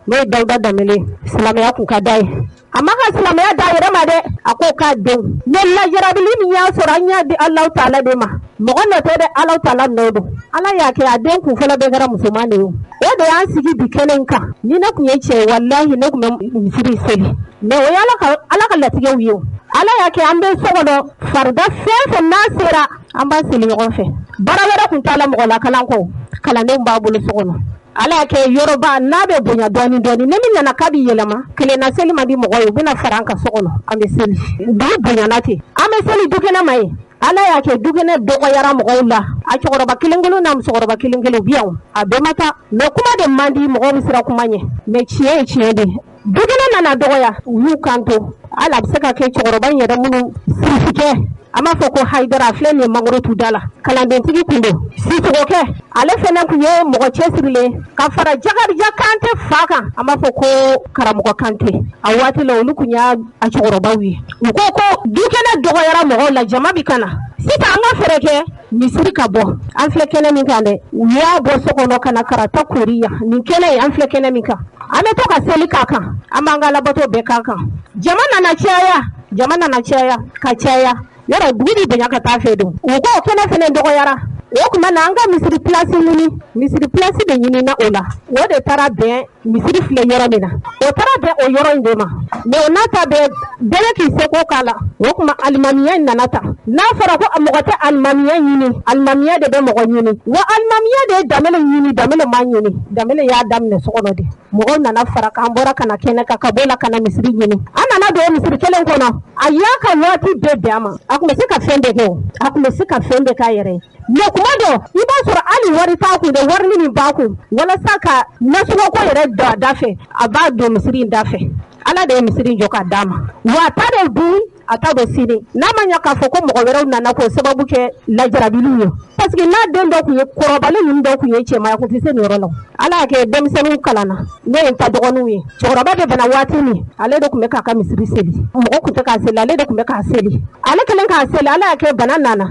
N'o ye Dawuda Danbele, silamɛya kun ka d'a ye. A ma ka silamɛya da yɛrɛ ma dɛ, a ko k'a denw ne lajarabili min y'a sɔrɔ, an y'a di Alahu taala de ma. Mɔgɔ nɔ tɛ dɛ, Alahu taala nɔ don. Ala y'a kɛ a den kun fɔlɔ bɛɛ kɛra musoman de ye. O de y'an sigi bi kɛnɛ in kan. Ni ne tun ye cɛ, walahi ne tun bɛ misiri seli, mais o ye Ala ka latigɛw ye. Ala y'a kɛ an bɛ so kɔnɔ, farida fɛn fɛn n'a sera, an b'a seli ɲɔgɔn fɛ. Baara wɛrɛ tun t'a la mɔgɔ la kalan kɔ, kalandenw b'a bolo so kɔnɔ. Ala y'a kɛ yɔrɔba n'a bɛ bonya dɔɔni dɔɔni, ni min nana k'a bɛ yɛlɛma kelen na, seli man di mɔgɔ ye, u bɛna fara an kan so kɔnɔ, an bɛ seli. Dugu bonyana ten, an bɛ seli dukɛnɛ ma ye. Ala y'a kɛ dukɛnɛ dɔgɔyara mɔgɔw la. A cɛkɔrɔba kelen kelen n'a musokɔrɔba kelen kelen u bɛ yan, a bɛɛ ma taa. Mais kuma de man di, mɔgɔw bɛ siran kuma ɲɛ, mais tiɲɛ ye tiɲɛ de ye. Dukɛnɛ nana dɔgɔya, u y'u kanto. Hali a bɛ se ka kɛ cɛkɔrɔba in yɛrɛ minnu sirisikɛ, an b'a fɔ ko Hayidara, a filɛ nin ye mangoro tu da la, kalandentigi kun don. Sisogokɛ, ale fɛnɛ kun ye mɔgɔ cɛsirilen ka fara Jakarija Kante fa kan, an b'a fɔ ko karamɔgɔ Kante. A waati la, olu kun y'a a cɛkɔrɔbaw ye. U ko ko dukɛnɛ dɔgɔyara mɔgɔw la, jama bi ka na sisan, an ka fɛɛrɛ kɛ misiri ka bɔ. An filɛ kɛnɛ min kan dɛ, u y'a bɔ so kɔnɔ ka na karata kori yan. Nin kɛnɛ in, an filɛ kɛnɛ min kan, an bɛ to ka seli k'a kan, an b'an ka alabato bɛɛ k'a kan. Jama nana caya, jama nana caya ka caya, yɔrɔ dugu bi bonya ka taa fɛ don. U ko kɛnɛ fɛnɛ dɔgɔyara. O tuma na, an ka misiri place ɲini. Misiri place de ɲinina o la, o de taara bɛn misiri filɛ yɔrɔ min na, o taara bɛn o yɔrɔ in de ma. Mais o n'a ta bɛɛ, bɛɛ bɛ k'i seko k'a la. O tuma alimamiya in nana ta. N'a fɔra ko mɔgɔ tɛ alimamiya ɲini, alimamiya de bɛ mɔgɔ ɲini. Wa alimamiya de ye Danbele ɲini, Danbele ma ɲini, Danbele y'a daminɛ so kɔnɔ de. Mɔgɔw nana fara k'an bɔra ka na kɛnɛ kan, ka bɔ la ka na misiri ɲini. An nana don misiri kelen kɔnɔ. A y'a ka waati bɛɛ bɛn a ma. A tun bɛ se ka fɛn bɛɛ kɛ, o a tun bɛ se ka fɛn bɛɛ k'a yɛrɛ ye. Mais kuma dɔ, i b'a sɔrɔ hali wari t'a kun dɛ, wari min b'a kun walasa ka nasɔngɔ ko yɛrɛ don a da fɛ, a b'a don misiri in da fɛ. Ala de ye misiri in jɔ k'a d'a ma. Wa a ta de dun, a ta don sini. N'a ma ɲɛ k'a fɔ ko mɔgɔ wɛrɛw nana k'o sababu kɛ lajarabiliw ye, parce que n'a den dɔ tun ye kɔrɔbalen ninnu dɔw tun ye cɛmaya kun tɛ se nin yɔrɔ la. Ala y'a kɛ denmisɛnninw kalanna, n'o ye n ta dɔgɔninw ye. Cɛkɔrɔba bɛ bana waati min, ale de tun bɛ k'a ka misiri seli. Mɔgɔ tun tɛ k'a seli, ale de tun bɛ k'a seli. Ale kɛlen k'a seli, Ala y'a kɛ bana nana,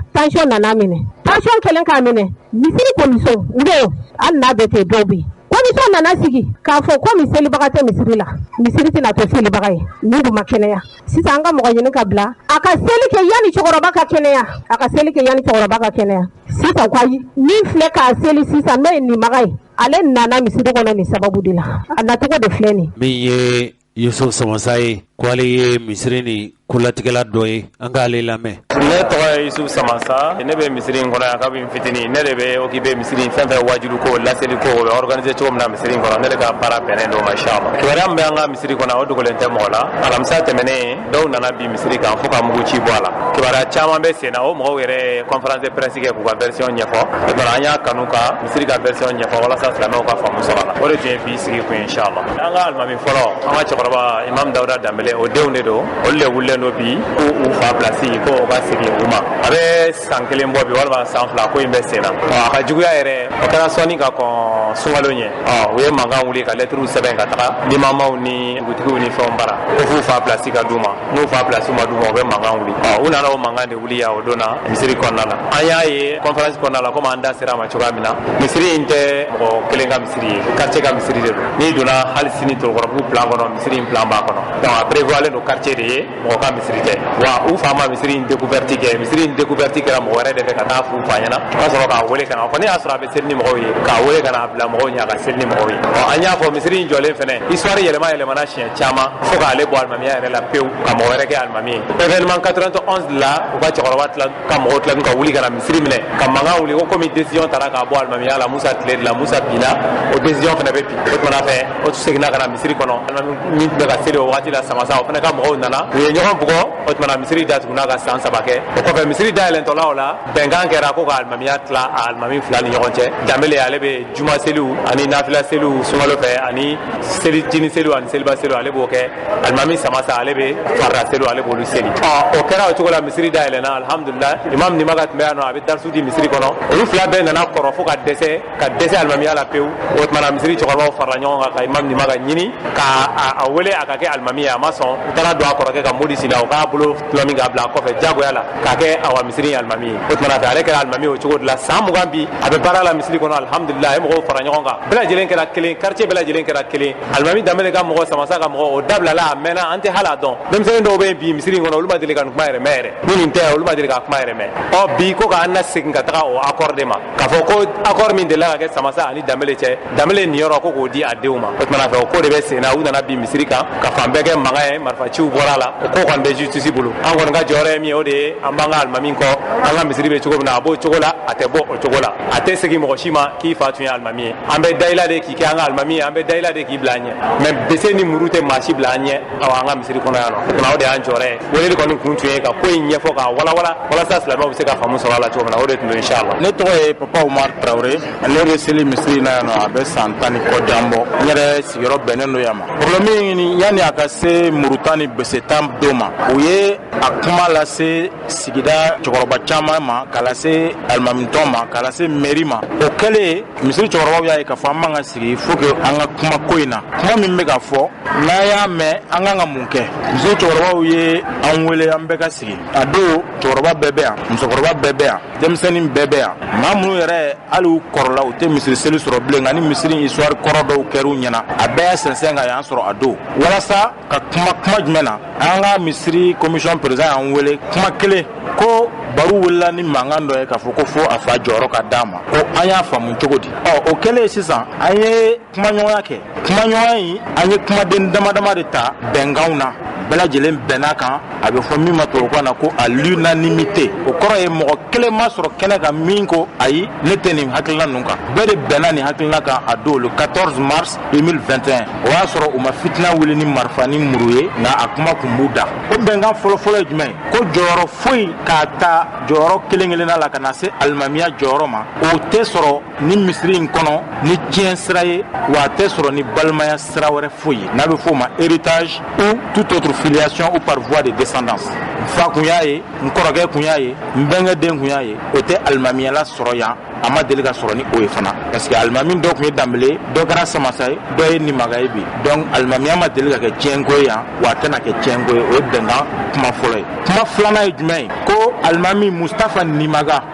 tension nana minɛ. Tension kɛlen k'a minɛ, misiri commission n bɛ yen, hali n'a bɛɛ tɛ, dɔw bɛ yen. Commission nana sigi k'a fɔ komi selibaga tɛ misiri la, misiri tɛna to selibaga ye. Nin dun ma kɛnɛya sisan, an ka mɔgɔ ɲini ka bila a ka seli kɛ yanni cɛkɔrɔba ka kɛnɛya. A ka seli kɛ yanni cɛkɔrɔba ka kɛnɛya. Sisan ko ayi, min filɛ k'a seli sisan, n'o ye Nimaga ye, ale nana misiri kɔnɔ nin sababu de la. A nacogo de filɛ nin. Min ye Yusuf Samasa ye, ko ale ye misiri ni kolatigɛla dɔ ye, an k'ale lamɛn. Ne tɔgɔ ye Yusuf Samasa. Ne bɛ misiri in kɔnɔ yan kabini fitinin. Ne de bɛ occupé misiri in fɛn fɛn, wajulu ko, laseli ko, o bɛ organiser cogo min na misiri in kɔnɔ, ne de ka baara bɛnnen don ma, inchallah. Kibaruya min bɛ an ka misiri kɔnɔ, o dogolen tɛ mɔgɔ la. Alamisa tɛmɛnen, dɔw nana bi misiri kan fo ka mugu ci bɔ a la. Kibaruya caman bɛ sen na. O mɔgɔw yɛrɛ ye conférence de presse kɛ k'u ka version ɲɛfɔ. O tuma an y'a kanu ka misiri ka version ɲɛfɔ walasa silamɛw ka faamu sɔrɔ a la. O de tun ye bi sigi kun ye, inchallah. An ka alimami fɔlɔ, an ka cɛkɔrɔba Imam Dawuda Danbele, o denw de don. Olu de wulilen don bi ko u fa place ko o ka segin u ma. A bɛ san kelen bɔ bi walima san 2, ko in bɛ sen na. A ka juguya yɛrɛ, o kɛra sɔnni ka kɔn sunkalo ɲɛ. Ɔ u ye mankan wuli ka lɛtiriw sɛbɛn ka taga limamaw ni dugutigiw ni fɛnw bara ko f'u fa place ka d'u ma. N'u fa place ma d'u ma, u bɛ mankan wuli. Ɔ u nana o mankan de wuli yan o don na misiri kɔnɔna na. An y'a ye conférence kɔnɔna la, komi an da sera a ma cogoya min na, misiri in tɛ mɔgɔ kelen ka misiri ye, quartier ka misiri de don. N'i donna hali sini Torokɔrɔbugu plan kɔnɔ, misiri in plan b'a kɔnɔ. Donc a prévoilen don quartier de ye, mɔgɔ ka misiri tɛ. Wa u fa ma misiri in découverte kɛ, misiri in découverte kɛra mɔgɔ wɛrɛ de fɛ ka taa f'u fa ɲɛna o ka sɔrɔ k'a wele ka na fɔ ne y'a sɔrɔ a bɛ seli ni mɔgɔw ye, k'a wele ka n'a bila mɔgɔw ɲɛ a ka seli ni mɔgɔw ye. Ɔ an y'a fɔ misiri in jɔlen fɛnɛ, histoire yɛlɛma yɛlɛmana siɲɛ caman fo k'ale bɔ alimamiya yɛrɛ la pewu ka mɔgɔ wɛrɛ kɛ alimami ye. Événement 91 la, u ka cɛkɔrɔba tila ka mɔgɔw tila ka wuli ka na misiri minɛ ka mankan wuli ko komi décision tara k'a bɔ alimamiya la Musa tile de la, Musa binna, o décision fɛnɛ bɛ bin. O tumana fɛ, o seginna ka na misiri kɔnɔ. Alimami min tun bɛ ka seli o wagati la, Samasa, o fɛnɛ ka mɔgɔw nana, u ye ɲɔgɔn bugɔ. O tumana misiri datuguna ka san 3 kɛ. O kɔfɛ, misiri dayɛlɛntɔla, o la bɛnkan kɛra ko ka alimamiya tila a alimami fila ni ɲɔgɔn cɛ. Danbele, ale bɛ juma seliw ani nafila seliw sunkalo fɛ ani seli jini seliw ani seliba seliw, ale b'o kɛ. Alimami Samasa, ale bɛ farida seliw, ale b'olu seli. Ɔ o kɛra o cogo la, misiri dayɛlɛnna, alhamdulilah. Imam Nimaga tun bɛ yan nɔ, a bɛ darisu di misiri kɔnɔ. Olu fila bɛɛ nana kɔrɔ fo ka dɛsɛ, ka dɛsɛ alimamiya la pewu. O tumana misiri cɛkɔrɔbaw farala ɲɔgɔn kan ka imam Nimaga ɲini ka a wele a ka kɛ alimami ye. A ma sɔn. U taara don a kɔrɔkɛ ka Modi Sila, o k'a bolo tulɔ min k'a bila a kɔfɛ jagoya la k'a kɛ awa misiri alimami ye. O tuma fɛ ale kɛra alimami o cogo de la san 20 bi a bɛ baara la misiri kɔnɔ, alhamdulillah. A ye mɔgɔw fara ɲɔgɔn kan, bɛɛ lajɛlen kɛra kelen, quartier bɛɛ lajɛlen kɛra kelen. Alimami Danbele ka mɔgɔ, Samasa ka mɔgɔ, o dabilala a mɛnna, an tɛ hali a dɔn. Denmisɛnnin dɔw bɛ yen bi misiri in kɔnɔ, olu ma deli ka nin kuma yɛrɛ mɛn yɛrɛ. Ni nin tɛ, olu ma deli ka kuma yɛrɛ mɛn. Ɔ bi ko k'an na segin ka taga o accord de ma, k'a fɔ ko accord min delila ka kɛ Samasa ani Danbele cɛ, Danbele niyɔrɔ ko k'o di a denw ma. O tuma fɛ o ko de bɛ sen na, u nana bin misiri kan ka fan bɛɛ kɛ mankan ye, marifaciw bɔra a la. O ko kɔni bɛ justice bolo. An kɔni ka jɔyɔrɔ ye min ye, o de ye an b'an ka alimami kɔ. An ka misiri bɛ cogo min na, a b'o cogo la, a tɛ bɔ o cogo la. A tɛ segin mɔgɔ si ma k'i fa tun ye alimami ye. An bɛ da i la de k'i kɛ an ka alimami ye, an bɛ da i la de k'i bila an ɲɛ, mais bese ni muru tɛ maa si bila an ɲɛ awa an ka misiri kɔnɔ yan nɔ. O tuma o de y'an jɔyɔrɔ ye. Weleli kɔni kun tun ye ka ko in ɲɛfɔ k'a walawala walasa silamɛw bɛ se ka faamu sɔrɔ a la cogo min na, o de tun don, inshallah. Ne tɔgɔ ye Papa Umar Traoré. Ne bɛ seli misiri in na yan nɔ, a bɛ san 10 ni kɔ jan bɔ. N yɛrɛ sigiyɔrɔ bɛnnen don yan ma. Problème in, yanni a ka se murutan ni besetan don ma, u ye a kuma lase sigida cɛkɔrɔba caman ma, k'a lase alimamitɔn ma, k'a lase mairie ma. O kɛlen, misiri cɛkɔrɔbaw y'a ye k'a fɔ an man ka sigi, faut que an ka kuma ko in na. Kuma min bɛ ka fɔ n'an y'a mɛn, an kan ka mun kɛ? Misiri cɛkɔrɔbaw ye an wele, an bɛɛ ka sigi. A don cɛkɔrɔba bɛɛ bɛ yan, musokɔrɔba bɛɛ bɛ yan, denmisɛnnin bɛɛ bɛ yan, maa minnu yɛrɛ hali u kɔrɔla, u tɛ misiri seli sɔrɔ bilen, nka ni misiri histoire kɔrɔ dɔw kɛr'u ɲɛna, a bɛɛ y'a sɛnsɛn ka y'an sɔrɔ a don walasa ka kuma. Kuma jumɛn na? An ka misiri commission président y'an wele, kuma kelen ko baro wulila ni mankan dɔ ye k'a fɔ ko fo a fa jɔyɔrɔ ka d'a ma, ko an y'a faamu cogo di? Ɔ o kɛlen sisan, an ye kumaɲɔgɔnya kɛ. Kumaɲɔgɔnya in, an ye kumaden dama dama de ta bɛnkanw na, bɛɛ lajɛlen bɛnna kan. A bɛ fɔ min ma tubabukan na ko à l'unanimité. O kɔrɔ ye mɔgɔ kelen ma sɔrɔ kɛnɛ kan min ko ayi, ne tɛ nin hakilina ninnu kan. Bɛɛ de bɛnna nin hakilina kan a don, le 14 mars 2021. O y'a sɔrɔ u ma fitina wuli ni marifa ni muru ye, nka a kuma kun b'u da. O bɛnkan fɔlɔfɔlɔ ye jumɛn ye? Ko jɔyɔrɔ foyi k'a ta jɔyɔrɔ kelen kelenna la ka na se alimamiya jɔyɔrɔ ma, o tɛ sɔrɔ ni misiri in kɔnɔ ni tiɲɛ sira ye, wa a tɛ sɔrɔ ni balimaya sira wɛrɛ foyi ye, n'a bɛ f'o ma héritage ou toute autre filiation ou par voie de descendance. N fa kun y'a ye, n kɔrɔkɛ kun y'a ye, n bɛnkɛ den kun y'a ye, o tɛ alimamiyala sɔrɔ yan. A ma deli ka sɔrɔ ni o ye fana, parce que alimami dɔ tun ye Danbele, dɔ kɛra Samasa ye, dɔ ye Nimaga ye bi. Donc alimamiya ma deli ka kɛ tiɲɛko ye yan, wa a tɛna kɛ tiɲɛko ye. O ye bɛnkan kuma fɔlɔ ye. Kuma filanan ye jumɛn ye? Ko alimami Mustafa Nimaga,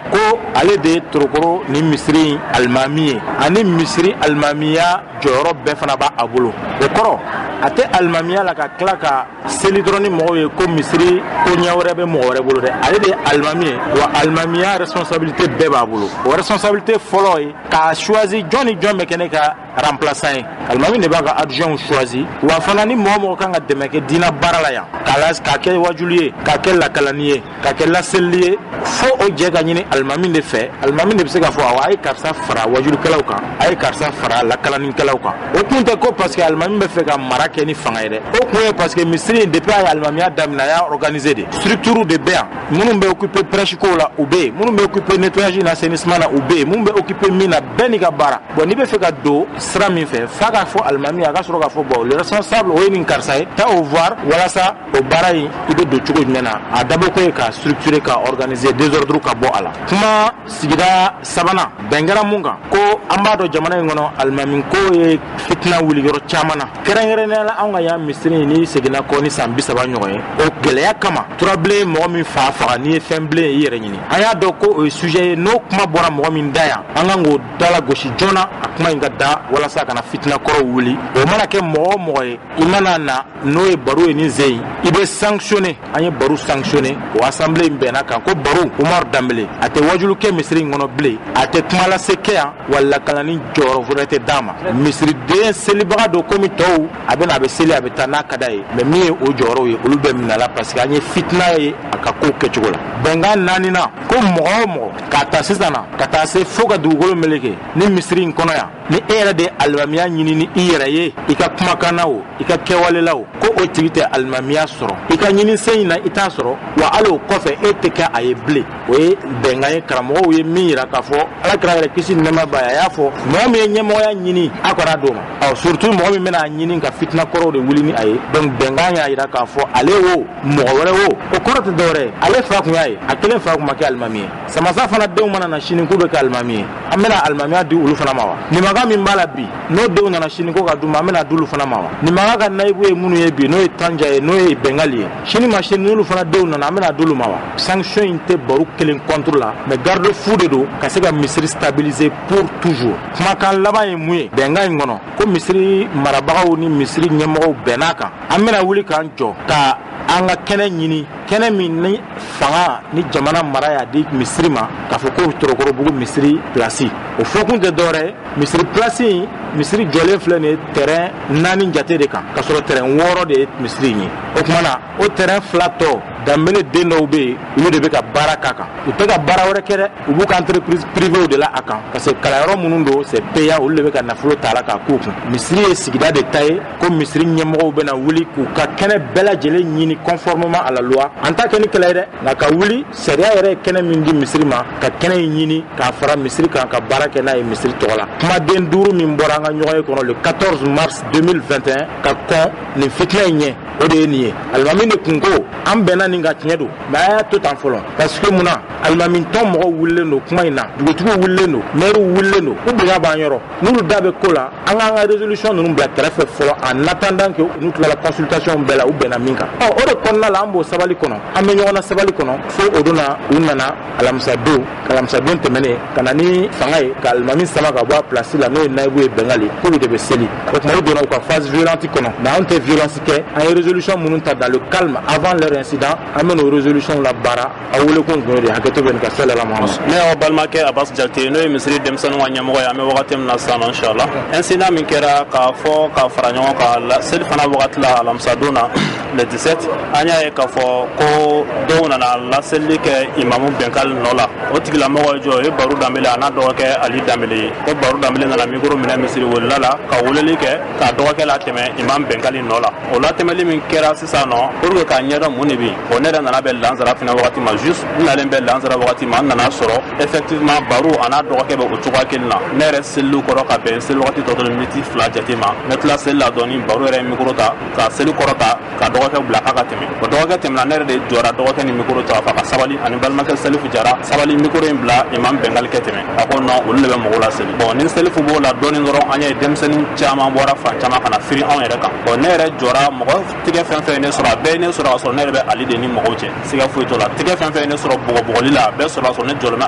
ko ale de ye Torokoro ni misiri in alimami ye, ani misiri alimamiya jɔyɔrɔ bɛɛ fana b'a a bolo. O kɔrɔ, a tɛ alimamiya la ka tila ka seli dɔrɔn ni mɔgɔw ye ko misiri ko ɲɛ wɛrɛ bɛ mɔgɔ wɛrɛ bolo dɛ. Ale de ye alimami ye, wa alimamiya responsabilité bɛɛ b'a bolo. O responsabilité fɔlɔ ye k'a choisi jɔn ni jɔn bɛ kɛ ne ka remplaçant ye. Alimami de b'a ka adjoint choisi. Wa fana, ni mɔgɔ mɔgɔ kan ka dɛmɛ kɛ diinɛ baara la yan, k'a kɛ wajuli ye, k'a kɛ lakalani ye, k'a kɛ laseli ye, fo o jɛ ka ɲini alimami de fɛ. Alimami de bɛ se k'a fɔ awɔ, a ye karisa fara wajulikɛlaw kan, a ye karisa fara lakalanikɛlaw kan. O kun tɛ ko parce que alimami bɛ fɛ ka mara kɛ ni fanga ye dɛ. O kun ye parce que misiri in, depuis a ye alimamiya daminɛ, a y'a organiser de. Structure de bɛ yan. Minnu bɛ occuper prêche kow la, u bɛ yen. Minnu bɛ occuper nettoyage ni assainissement na, u bɛ yen. Minnu bɛ occuper min na, bɛɛ n'i ka baara. Bon, n'i bɛ fɛ ka don sira min fɛ, f'a k'a fɔ alimami, a ka sɔrɔ k'a fɔ bon, le responsable, o ye nin karisa ye, taa o voir walasa o baara in, i bɛ don cogo jumɛn na. A dabɔ ko ye ka structurer, ka organiser, désordre ka bɔ a la. Kuma sigida sabanan, bɛn kɛra mun kan? Ko an b'a dɔn jamana in kɔnɔ, alimami ko ye fitina wuli yɔrɔ caman na, kɛrɛnkɛrɛnnenya la anw ka yan misiri. N'i seginna kɔ ni san 30 ɲɔgɔn ye, o gɛlɛya kama, turabilen mɔgɔ min fa faga, n'i ye fɛn bilen i yɛrɛ ɲini. An y'a dɔn ko o ye sujet ye, n'o kuma bɔra mɔgɔ min da yan, an kan k'o dala gosi joona, a kuma in ka da walasa ka na fitina kɔrɔw wuli. O mana kɛ mɔgɔ o mɔgɔ ye, i mana na n'o ye baro ye ni zen ye, i bɛ sanctionné. An ye baro sanctionné. O assemblée in bɛnna kan ko baro Umaru Danbele, a tɛ wajulu kɛ misiri in kɔnɔ bilen, a tɛ kuma lase kɛ yan, wa lakalani jɔyɔrɔ wɛrɛ tɛ d'a ma. Misiriden selibaga don komi tɔw, a bɛ na, a bɛ seli, a bɛ taa n'a ka d'a ye, mais min ye o jɔyɔrɔw ye, olu bɛɛ minɛla parce que an ye fitina ye a ka kow kɛcogo la. Bɛnkan naaninan, ko mɔgɔ o mɔgɔ, k'a ta sisan na ka taa se fo ka dugukolo meleke ni misiri in kɔnɔ yan, ni e yɛrɛ de ye alimamiya ɲini ni i yɛrɛ ye, i ka kumakan na o, i ka kɛwale la o, ko o tigi tɛ alimamiya sɔrɔ. I ka ɲinisen in na, i t'a sɔrɔ, wa hali o kɔfɛ, e tɛ kɛ a ye bilen. O ye bɛnkan ye. Karamɔgɔw ye min yira k'a fɔ, Ala kira yɛrɛ, kisi ni nɛɛma b'a ye, a y'a fɔ mɔgɔ min ye ɲɛmɔgɔya ɲini, a kɔrɔ d'o ma. Ɔ surtout mɔgɔ min bɛna ɲini ka fitina kɔrɔw de wuli ni a ye. Donc bɛnkan y'a yira k'a fɔ ale o, mɔgɔ wɛrɛ o, o kɔrɔ tɛ dɔwɛrɛ ye, ale fa kun y'a ye, a kelen fa kun ma kɛ alimami ye. Samasa fana denw mana na sini k'u bɛ kɛ alimami ye, an bɛna alimamiya di olu fana ma wa? Nimaga min b'a la bi, n'o denw nana sini ko ka d'u ma, an bɛna d'olu fana ma wa? Nimaga ka nayibu ye minnu ye bi, n'o ye Tanja ye, n'o ye bɛn. Bɛngali ye. Sini ma sini, n'olu fana denw nana, an bɛna d'olu ma wa? Sanction in tɛ baro kelen contre la, mais garde-fou de don ka se ka misiri stabiliser pour toujours. Kumakan laban ye mun ye? Bɛnkan in kɔnɔ ko misiri marabagaw ni misiri ɲɛmɔgɔw bɛnn'a kan, an bɛna wuli k'an jɔ ka an ka kɛnɛ ɲini, kɛnɛ min ni fanga ni jamana mara y'a di misiri ma, k'a fɔ ko Torokorobugu misiri place. O fɔkun tɛ dɔwɛrɛ ye, misiri place in, misiri jɔlen filɛ nin ye terrain 4 jate de kan, k'a sɔrɔ terrain 6 de ye misiri in ye. O tuma na, o terrain 2 tɔ, Danbele den dɔw bɛ yen, olu de bɛ ka baara k'a kan. U tɛ ka baara wɛrɛ kɛ dɛ, u b'u ka entreprise privée de la a kan, parce que kalanyɔrɔ minnu don, c'est payant, olu de bɛ ka nafolo ta a la k'a k'u kun. Misiri ye sigida de ta ye, ko misiri ɲɛmɔgɔw bɛna wuli k'u ka kɛnɛ bɛɛ lajɛlen ɲini conformément à la loi. An t'a kɛ ni kɛlɛ ye dɛ, nka ka wuli, sariya yɛrɛ ye kɛnɛ min di misiri ma, ka kɛnɛ in ɲini k'a fara misiri kan, ka baara kɛ n'a ye misiri tɔgɔ la. Kumaden 5 min bɔra an ka ɲɔgɔn ye kɔnɔ le 14 mars 2021 ka kɔn nin fitinɛ in ɲɛ, o de ye nin ye. Alimami de kun ko an bɛnna nin ka tiɲɛ don, mais a y'a to tan fɔlɔ, parce que mun na? Alimami tɔn mɔgɔw wulilen don kuma in na, dugutigiw wulilen don, maires wulilen don, u bonya b'an yɔrɔ. N'olu da bɛ ko la, an k'an ka résolution ninnu bila kɛrɛfɛ fɔlɔ, en attendant que n'u tilala consultation bɛɛ la, u bɛnna min kan. Ɔ, o de kɔnɔna la, an b'o sabali kɔnɔ, an bɛ ɲɔgɔn na sabali kɔnɔ, fo o don na, u nana alamisa don, alamisa don tɛmɛnen, ka na ni fanga ye ka alimami sama ka bɔ a place la, n'o ye nayibu ye Bɛngali, k'olu de bɛ seli. O tuma, u donna u ka phase violente kɔnɔ, mais anw tɛ violence kɛ. An ye résolution minnu ta dans le calme avant leur incident, an bɛ n'o résolution la baara. Aw wele ko kun de hakɛto bɛ nin ka sɛlɛla Muhamad. Ne y'aw balimakɛ Abbas Jakite, n'o ye misiri denmisɛnninw ka ɲɛmɔgɔ ye. An bɛ wagati min na sisan nɔ, inshallah, incident min kɛra k'a fɔ ka fara ɲɔgɔn kan seli fana wagati la alamisadon na le 17, an y'a ye k'a fɔ ko dɔw nana laseli kɛ imamu Bɛnkali nɔ la. O tigilamɔgɔ ye jɔn? O ye Baru Danbele a n'a dɔgɔkɛ Ali Danbele ye. Ko Baru Danbele nana micro minɛ misiri welela la ka weleli kɛ k'a dɔgɔkɛ latɛmɛ imam Bɛnkali nɔ la. O latɛmɛli min kɛra sisan nɔ, pour que k'a ɲɛdɔn mun de bɛ yen, o ne yɛrɛ nana bɛn lansara fana wagati ma. Juste n nalen bɛn lansara wagati ma, n nana sɔrɔ effectivement Baru a n'a dɔgɔkɛ bɛ o cogoya kelen na. Ne yɛrɛ seliliw kɔrɔ ka bɛn seli wagati tɔ to miniti 2 jate ma, ne tila seli la dɔɔni, Baru yɛrɛ ye micro ta ka seli kɔrɔ ta ka dɔgɔkɛ bila k'a ka tɛmɛ. O dɔgɔkɛ tɛmɛna, ne yɛrɛ de jɔra dɔgɔkɛ ni micro ta fa ka sabali ani balimakɛ Salifu Jara, sabali, micro in bila imam Bɛngali kɛ tɛmɛ. A ko non, olu de bɛ mɔgɔw la seli. Bon, ni Salifu b'o la dɔɔni dɔrɔn, an ye denmisɛnnin caman bɔra fan caman ka na firi anw yɛrɛ kan. Bon, ne yɛrɛ jɔra, mɔgɔ tigɛ fɛn fɛn ye ne sɔrɔ, a bɛɛ ye ne sɔrɔ ka sɔrɔ ne yɛrɛ bɛ Ali de ni mɔgɔw cɛ, siga foyi t'o la. Tigɛ fɛn fɛn ye ne sɔrɔ bugɔbugɔli la, a bɛɛ sɔrɔ ka sɔrɔ ne jɔlen bɛ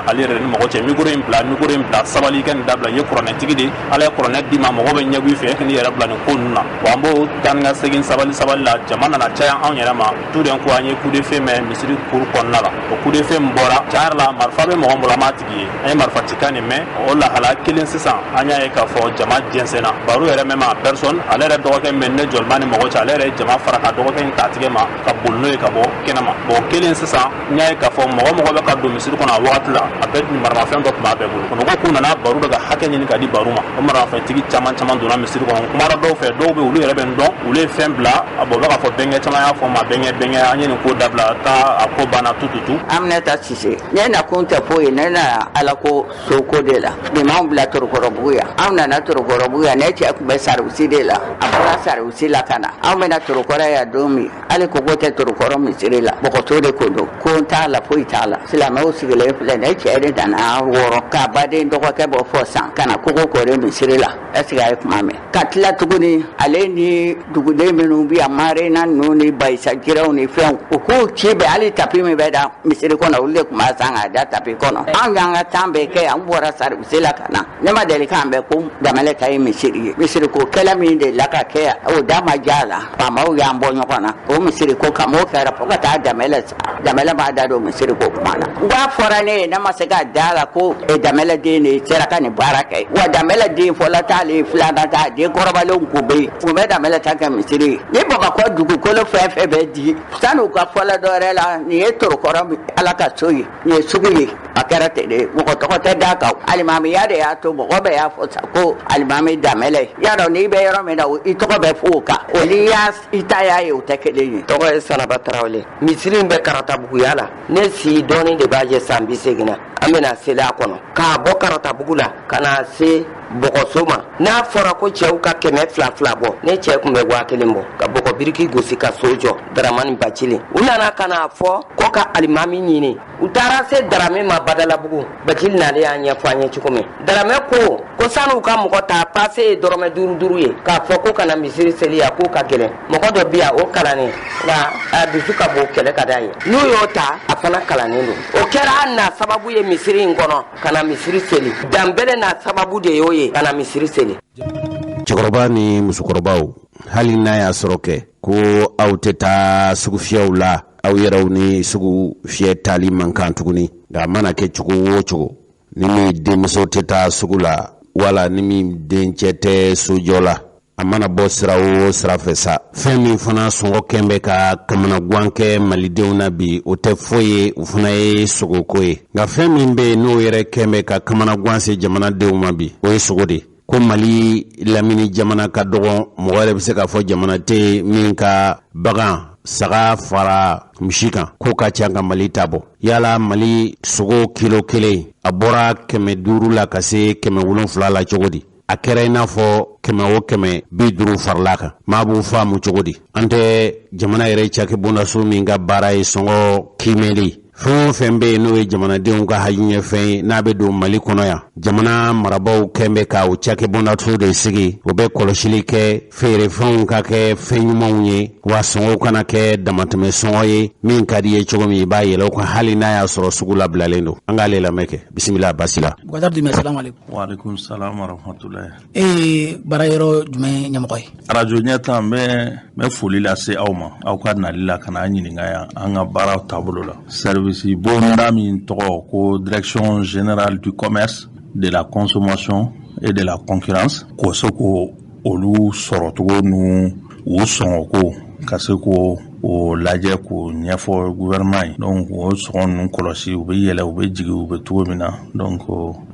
Ali yɛrɛ ni mɔgɔ cɛ. Micro in bila, micro in bila, sabali, i ka nin dabila, i ye kuranɛtigi de, Ala ye kuranɛ d'i ma, mɔgɔ bɛ ɲɛbɔ i fɛ, e kan'i yɛrɛ bila nin ko ninnu na. Wa an b'o taa ni ka segin sabali sabali la, jama nana caya anw yɛrɛ ma. Tout d'un coup, an ye coup de feu mɛn misiri kuru kɔnɔna la. O coup de feu min bɔra, tiɲɛ yɛrɛ la, marifa bɛ mɔgɔ bolo, an m'a tigi ye. An ye marifa cikan nin mɛn o lahala kelen. Sisan an y'a ye k'a fɔ jama jɛnsɛnna. Baro yɛrɛ même en personne, ale yɛrɛ dɔgɔkɛ min ne jɔlima ni mɔgɔ cɛ, ale yɛrɛ ye jama fara ka dɔgɔkɛ in ta tigɛ ma ka boli n'o ye ka bɔ kɛnɛma. Bon, kelen sisan, n y'a ye k'a fɔ mɔgɔ mɔgɔ bɛ ka don misiri kɔnɔ a wagati la, a bɛɛ maramafɛn dɔ tun b'a bɛɛ bolo. Mɔgɔ k'u nana baro de ka hakɛ ɲini ka di baro ma. O maramafɛntigi caman caman donna misiri kɔnɔ. Kumara dɔw fɛ, dɔw bɛ olu yɛrɛ bɛ n dɔn, olu ye fɛn bila a bɔ, bɛ k'a fɔ bɛnkɛ caman y'a fɔ ma, bɛnkɛ, bɛnkɛ, an ye nin ko dabila taa, a ko banna tututu. Aminata Sise. Ne nakun tɛ foyi ye, ne nana Ala ko soko de la. Nin m'anw bila Torokɔrɔbugu yan, anw nana Torokɔrɔbugu yan. Ne cɛ tun bɛ service de la, a bɔra service la ka na. Anw bɛna Torokɔrɔ yan don min, hali koko tɛ Torokɔrɔ misiri la, bɔgɔso de ko don, ko t'a la, foyi t'a la. Silamɛw sigilen filɛ, ne cɛ de nana wɔrɔ k'a baden dɔgɔkɛ bɔ fɔ san ka na koko kɔri misiri la. Est-ce que a ye kuma mɛn ka tila tuguni? Ale ni duguden minnu bɛ yan, marena ninnu ni bayisa jiraw ni fɛnw, u k'u ci bɛɛ, hali tapis min bɛ da misiri kɔnɔ, olu de tun b'a san k'a da tapis kɔnɔ. Anw y'an ka temps bɛɛ kɛ yan, an bɔra service la ka na. Ne ma deli k'an bɛn ko Damɛlɛ ta ye misiri ye. Misiri ko kɛlɛ min de la ka kɛ yan, o da ma ja la, faamaw y'an bɔ ɲɔgɔn na o misiri ko kama. O kɛra fo ka taa Damɛlɛ sa, Damɛlɛ b'a da don misiri ko kuma na. N k'a fɔra ne ye, ne ma se ka da la ko Damɛlɛ den de sera ka nin baara kɛ. Wa Damɛlɛ den fɔlɔ t'ale, filanan t'a, den kɔrɔbalenw ko bɛ yen, u bɛ Damɛlɛ ta kɛ misiri ye. Ni Bamakɔ dugukolo fɛn fɛn bɛ di, san'u ka fɔlɔ dɔwɛrɛ la, nin ye Torokɔrɔ Ala ka so ye, nin ye sugu ye, a kɛra ten de. Mɔgɔ tɔgɔ tɛ d'a kan, alimamiya de y'a to mɔgɔ bɛɛ y'a fɔ sa ko alimami Damɛlɛ. Y'a dɔn, n'i bɛ yɔrɔ min na, i tɔgɔ bɛ fɔ o kan, o n'i y'a i ta y'a ye, o tɛ kelen ye. Tɔgɔ ye Salaba Tarawele. Misiri in bɛ Karatabuguya la. Ne si dɔɔni de b'a jɛ san 80 na. An bɛna seli a kɔnɔ k'a bɔ Karatabugu la ka na se bɔgɔso ma. N'a fɔra ko cɛw ka 200 200 bɔ, ne cɛ tun bɛ 1000 bɔ ka bɔgɔ biriki gosi ka so jɔ. Daramani Bacili. U nana ka n'a fɔ ko ka alimami ɲini. U taara se Darame ma Badalabugu. Bacili nalen y'a ɲɛfɔ an ye cogo min. Darame ko ko san'u ka mɔgɔ ta pase ye dɔrɔmɛ 5 5 ye, k'a fɔ ko kana misiri seli yan k'o ka gɛlɛn. Mɔgɔ dɔ bi yan o kalannen, nka a dusu ka bon, kɛlɛ ka d'a ye. N'u y'o ta, a fana kalannen don. O kɛra a na sababu ye misiri in kɔnɔ ka na misiri seli. Danbɛlɛ n'a sababu de y'o ye ka na misiri seli. Cɛkɔrɔba ni musokɔrɔbaw, hali n'a y'a sɔrɔ kɛ ko aw tɛ taa sugu fiyɛw la, aw yɛrɛw ni sugu fiyɛ taali man kan tuguni. Nka a mana kɛ cogo o cogo, ni min denmuso tɛ taa sugu la, wala ni min dencɛ tɛ sojɔ la, a mana bɔ sira o sira fɛ sa, fɛn min fana sɔngɔ kɛn bɛ ka kamanagan kɛ malidenw na bi, o tɛ foyi ye, o fana ye sogoko ye. Nka fɛn min bɛ yen n'o yɛrɛ kɛn bɛ ka kamanagan se jamanadenw ma bi, o ye sogo de ye. Ko Mali lamini jamana ka dɔgɔn, mɔgɔ yɛrɛ bɛ se k'a fɔ jamana tɛ min ka bagan saga fara misi kan k'o ka ca ka Mali ta bɔ. Yala Mali sogo kilo 1 a bɔra 500 la ka se 700 la cogo di? A kɛra i n'a fɔ 100 o 150 farala kan. Maa b'o faamu cogo di? An tɛ jamana yɛrɛ cakɛbondaso min ka baara ye sɔngɔ kiimɛli. Fɛn o fɛn bɛ yen n'o ye jamanadenw ka hajiɲɛfɛn ye n'a bɛ don Mali kɔnɔ yan, jamana marabaaw kɛn bɛ ka o cakɛbondaso de sigi. O bɛ kɔlɔsili kɛ feerefɛnw ka kɛ fɛn ɲumanw ye, wa sɔngɔw kana kɛ damatɛmɛ sɔngɔ ye. Min ka di ye cogo min, i b'a yɛlɛ o kan hali n'a y'a sɔrɔ sugu labilalen don. An k'ale lamɛn kɛ. Bisimila basi la. Bubakari Dunbiya, salamu aleykum. Wa aleykum salam wa rahmatulahi. E ye baara yɔrɔ jumɛn ɲɛmɔgɔ ye? Arajo ɲɛta, n bɛ foli lase aw ma, aw ka nali la ka na an ɲininka yan an ka baara taabolo la. Service bonda min tɔgɔ ko Direction générale du commerce, de la consommation et de la concurrence, k'o se k'o olu sɔrɔcogo n'u u sɔngɔko ka se k'o o lajɛ k'o ɲɛfɔ gouvernement ye. Donc o sɔngɔ ninnu kɔlɔsi, u bɛ yɛlɛ, u bɛ jigin, u bɛ cogo min na, donc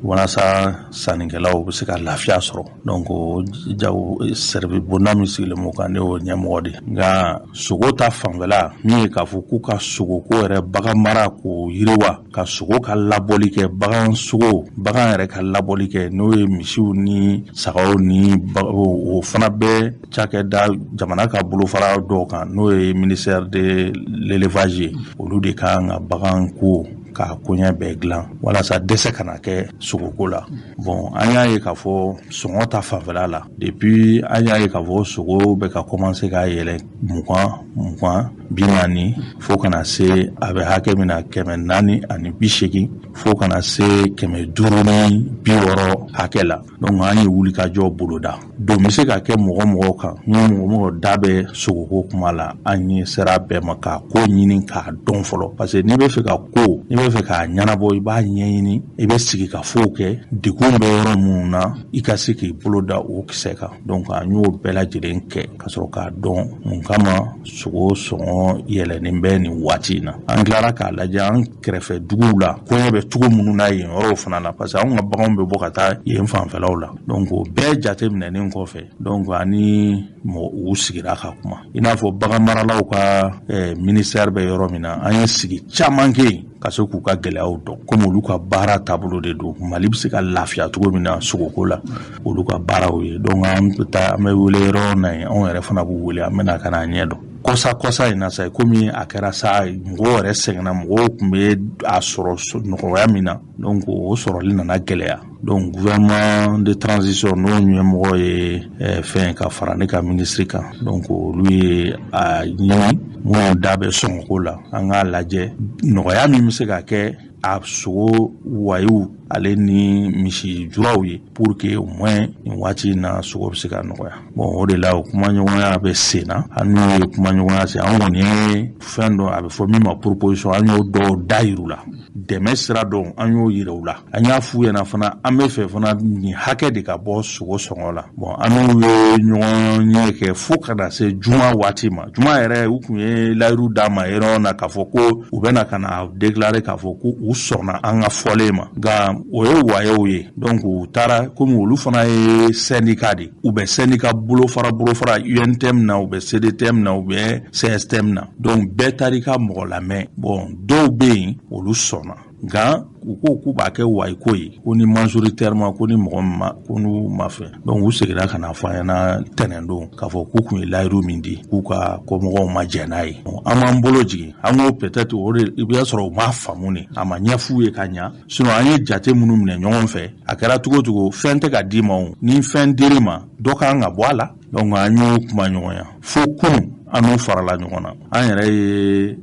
walasa sannikɛlaw bɛ se ka lafiya sɔrɔ. Donc o jago service bonda min sigilen b'o kan, ne y'o ɲɛmɔgɔ de ye. Nka sogo ta fanfɛla min ye k'a fɔ k'u ka sogoko yɛrɛ bagan mara k'o yiriwa, ka sogo ka labɔli kɛ, bagan sogo, bagan yɛrɛ ka labɔli kɛ, n'o ye misiw ni sagaw ni o fana bɛ cakɛda jamana ka bolofara dɔw kan, n'o ye ministère de l'élevage ye. Olu de kan ka bagan ko k'a koɲɛ bɛɛ dilan walasa dɛsɛ kana kɛ sogoko la. Bon, an y'a ye k'a fɔ sɔngɔ ta fanfɛla la, depuis an y'a ye k'a fɔ sogo bɛ ka commencer ka yɛlɛ 20 20 40 fo kana se a bɛ hakɛ min na 480 fo kana se 560 hakɛ la. Donc an ye wulikajɔ boloda. Don bɛ se ka kɛ mɔgɔ mɔgɔ kan, ni mɔgɔ mɔgɔ da bɛ sogoko kuma la, an ye sera bɛɛ ma k'a ko ɲini k'a dɔn fɔlɔ. Parce que n'i bɛ fɛ ka ko, n'i bɛ fɛ k'a ɲɛnabɔ, i b'a ɲɛɲini, i bɛ sigi ka fow kɛ, degun bɛ yɔrɔ minnu na, i ka se k'i bolo da o kisɛ kan. Donc an y'o bɛɛ lajɛlen kɛ ka sɔrɔ k'a dɔn mun kama sogo sɔngɔ yɛlɛnnen bɛ nin waati in na. An tilara k'a lajɛ an kɛrɛfɛ duguw la, kɔɲɔ bɛ cogo minnu na yen yɔrɔw fana la, parce que anw ka baganw bɛ bɔ ka taa yen fanfɛlaw la. Donc o bɛɛ jateminɛnen kɔfɛ, donc ani mɔgɔ u sigira ka kuma, i n'a fɔ bagan maralaw ka ministère bɛ yɔrɔ min na, an ye sigi caman kɛ yen ka se k'u ka gɛlɛyaw dɔn, komi olu ka baara taabolo de don, Mali bɛ se ka lafiya cogo min na sogoko la, olu ka baaraw ye. Donc an bɛ taa, an bɛ wele yɔrɔ na yen, anw yɛrɛ fana b'u wele, an bɛ na ka na ɲɛ dɔn. Kɔsa in na sa, komi a kɛra sa, mɔgɔw yɛrɛ sɛgɛnna, mɔgɔw tun bɛ a sɔrɔ nɔgɔya min na, donc o sɔrɔli nana gɛlɛya. Donc gouvernement de transition n'o ɲɛmɔgɔ ye fɛn ka fara ne ka ministre kan, donc olu ye a ɲini minnu da bɛ sɔngɔko la, an k'a lajɛ nɔgɔya min bɛ se ka kɛ a sogo wayiw ale ni misi juraw ye, pour que au moins nin waati in na sogo bɛ se ka nɔgɔya. Bon, o de la o kumaɲɔgɔnya bɛ sen na. An n'u ye kumaɲɔgɔnya sen, an kɔni ye fɛn dɔ, a bɛ fɔ min ma proposition, an y'o dɔw da yir'u la, dɛmɛ sira dɔw an y'o yira u la. An y'a f'u ɲɛna fana, an bɛ fɛ fana nin hakɛ de ka bɔ sogo sɔngɔ la. Bon, an n'u ye ɲɔgɔn ɲɛ kɛ fo ka na se juma waati ma. Juma yɛrɛ, u tun ye layiru d'a ma yɔrɔ na k'a fɔ ko u bɛna ka na déclarer k'a fɔ ko u sɔnna an ka fɔlen ma, nka o ye wayew ye. Donc u taara, komi olu fana ye syndicat de, u bɛ syndicat bolofara UNTM na, u bɛ CDTM na, u bɛ CSTM na, donc bɛɛ taar'i ka mɔgɔ lamɛn. Bon, dɔw Dɔw bɛ yen, olu sɔnna, nka u ko k'u b'a kɛ wayiko ye, ko ni majoritairement, ko ni mɔgɔ min ma, ko n'u ma fɛ. Donc u seginna ka na fɔ an ɲɛna tɛnɛn don k'a fɔ k'u kun ye layiru min di, k'u ka kɔmɔgɔw ma jɛn n'a ye. An b'an bolo jigin, an ko peut-être o de i b'a sɔrɔ u m'a faamu de, a ma ɲɛf'u ye ka ɲa. Sinon an ye jate minnu minɛ ɲɔgɔn fɛ, a kɛra cogo o cogo, fɛn tɛ ka d'i ma. O ni fɛn dir'i ma, dɔ kan ka bɔ a la. Donc an y'o kuma ɲɔgɔnya fo kunun, an n'u farala ɲɔgɔn na. An yɛrɛ ye,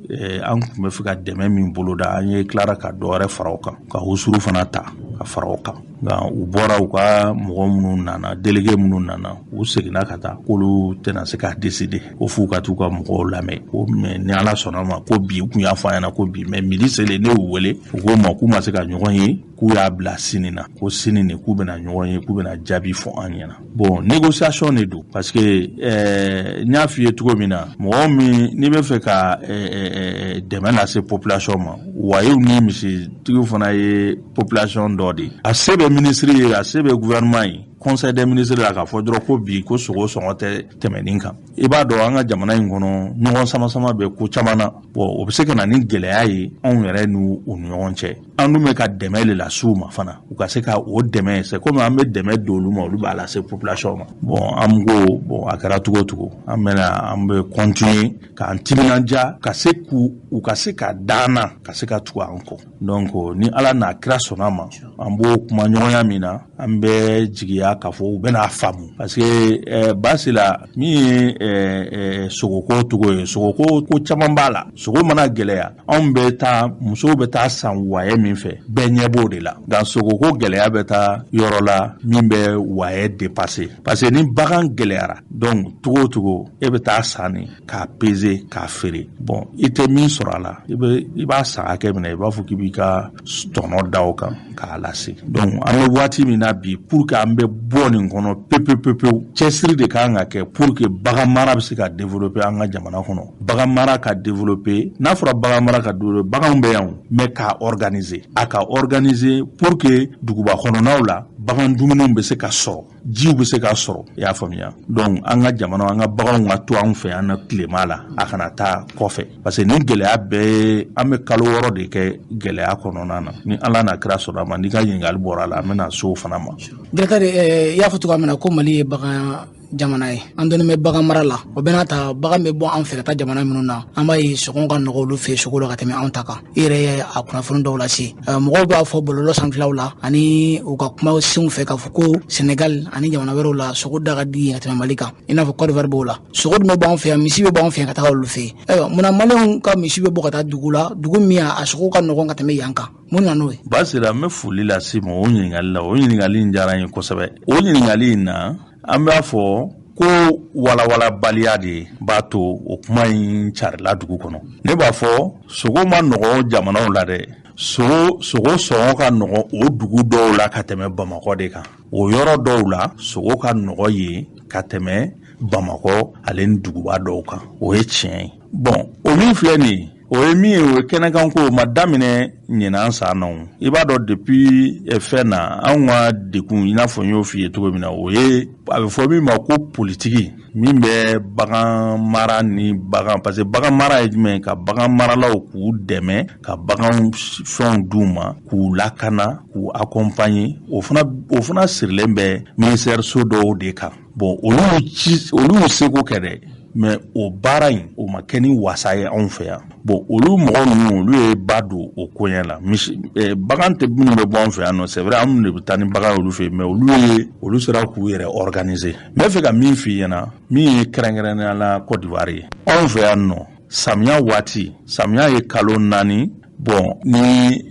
an tun bɛ fɛ ka dɛmɛ min boloda, an ye tilara ka dɔ wɛrɛ fara o kan, ka wusuru fana ta ka fara o kan. Nka u bɔra, u ka mɔgɔ minnu nana, délégué minnu nana, u seginna ka taa k'olu tɛna se k'a décider, ko f'u ka t'u ka mɔgɔw lamɛn. Ko mais ni Ala sɔnna ma, ko bi, u tun y'a fɔ an ɲɛna ko bi, mais midi selen, ne y'u wele, u ko ma k'u ma se ka ɲɔgɔn ye, k'u y'a bila sini na, ko sini de k'u bɛna ɲɔgɔn ye, k'u bɛna jaabi fɔ an ɲɛna. Bon, négociation de don, parce que n y'a f'i ye cogo min na, mɔgɔ min n'i bɛ fɛ ka dɛmɛ lase population ma, wayew ni misitigiw fana ye population dɔ de ye. A se bɛ ministre ye, a se bɛ gouvernement ye, conseil des ministres la, k'a fɔ dɔrɔn ko bi ko sogo sɔngɔ tɛ tɛmɛ nin kan. I b'a dɔn, an ka jamana in kɔnɔ, ɲɔgɔn sama sama bɛ ko caman na. Bon, o bɛ se ka na ni gɛlɛya ye anw yɛrɛ n'u u ni ɲɔgɔn cɛ. An dun bɛ ka dɛmɛ de lase u ma fana, u ka se ka o dɛmɛ, c'est comme an bɛ dɛmɛ don olu ma, olu b'a lase population ma. Bon, an ko bon, a kɛra cogo o cogo, an bɛna, an bɛ continuer k'an timinanja ka se k'u u ka se ka d'an na, ka se ka tugu an kɔ. Donc ni Ala n'a kira sɔnna ma, an b'o kuma ɲɔgɔnya min na, an bɛ jigiya k'a fɔ u bɛna faamu, parce que baasi la min ye sogoko togo ye, sogoko ko caman b'a la. Sogo mana gɛlɛya, anw bɛ taa, musow bɛ taa san waye min fɛ, bɛɛ ɲɛ b'o de la. Nka sogoko gɛlɛya bɛ taa yɔrɔ la min bɛ waye dépasser, parce que ni bagan gɛlɛyara, donc togo o togo, e bɛ taa san nin k'a peser k'a feere. Bon, i tɛ min sɔrɔ a la, i bɛ i b'a san hakɛ min na, i b'a fɔ k'i b'i ka tɔnɔ da o kan k'a lase. Donc an bɛ waati min na bi, pour que an bɛ bɔ nin kɔnɔ pewu pewu pewu, cɛsiri de kan ka kɛ pour que bagan mara bɛ se ka développer an ka jamana kɔnɔ. Bagan mara ka développer, n'a fɔra bagan mara ka développer, baganw bɛ yan o, mais k'a organiser, a ka organiser pour que duguba kɔnɔnaw la, bagan dumuniw bɛ se ka sɔrɔ, jiw bɛ se ka sɔrɔ, i y'a faamuya. Donc an ka jamana, an ka baganw ka to an fɛ yan na tilema la, a kana taa kɔfɛ, parce que nin gɛlɛya bɛɛ, an bɛ kalo 6 de kɛ gɛlɛya kɔnɔna na. Ni Ala n'a kira sɔrɔ a ma, n'i ka ɲininkali bɔra a la, an bɛna so fana ma. Directeur, i y'a fɔ cogoya min na ko Mali ye bagan jamana ye, an dɔnni bɛ bagan mara la. O bɛɛ n'a ta, bagan bɛ bɔ an fɛ ka taa jamana minnu na, an b'a ye sɔngɔ ka nɔgɔ olu fɛ sogo la ka tɛmɛ anw ta kan. I yɛrɛ ye a kunnafoni dɔw lase, mɔgɔw b'a fɔ bɔlɔlɔ sanfɛlaw la ani u ka kuma senw fɛ k'a fɔ ko Senegal ani jamana wɛrɛw la, sogo da ka di ka tɛmɛ Mali kan, i n'a fɔ Côte d'Ivoire b'o la. Sogo dun bɛ bɔ an fɛ yan, misi bɛ bɔ an fɛ yan ka taga olu fɛ yen. Ayiwa, munna Maliyɛnw ka misi bɛ bɔ ka taa dugu la, dugu min a sogo ka nɔgɔn ka tɛmɛ yan kan? Mun nana n'o ye? Basira, n bɛ foli lase ma o ɲininkali la. O ɲininkali in diyara n ye kosɛbɛ. O ɲininkali in na, an b'a fɔ ko walawalabaliya de b'a to o kuma in carila dugu kɔnɔ. Ne b'a fɔ sogo ma nɔgɔ jamanaw la dɛ. Sogo sɔngɔ ka nɔgɔ o dugu dɔw la ka tɛmɛ Bamakɔ de kan. O yɔrɔ dɔw la, sogo ka nɔgɔ yen ka tɛmɛ Bamakɔ ale ni duguba dɔw kan, o ye tiɲɛ ye. Bon, o min filɛ nin ye, o ye min ye, o ye kɛnɛkanko, o ma daminɛ ɲinan san na. O i b'a dɔn, depuis fɛn na, anw ka dekun, i n'a fɔ n y'o f'i ye cogo min na, o ye a bɛ fɔ min ma ko politiki min bɛ bagan mara ni bagan, parce que bagan mara ye jumɛn ye? Ka bagan maralaw k'u dɛmɛ ka bagan fɛnw d'u ma, k'u lakana, k'u accompagner. O fana sirilen bɛ ministère so dɔw de kan. Bon, olu ci, olu y'u seko kɛ dɛ, mais o baara in, o ma kɛ ni wasa ye anw fɛ yan. Bon, olu mɔgɔ ninnu, olu ye ba don o koɲɛ la. Misi bagan tɛ minnu bɛ bɔ an fɛ yan nɔ, c'est vrai, an de bɛ taa ni bagan ye olu fɛ yen, mais olu ye, olu sera k'u yɛrɛ organiser. N bɛ fɛ ka min f'i ɲɛna, min ye kɛrɛnkɛrɛnnenya la Côte d'Ivoire ye, anw fɛ yan nɔ, samiya waati, samiya ye kalo 4. Bon, ni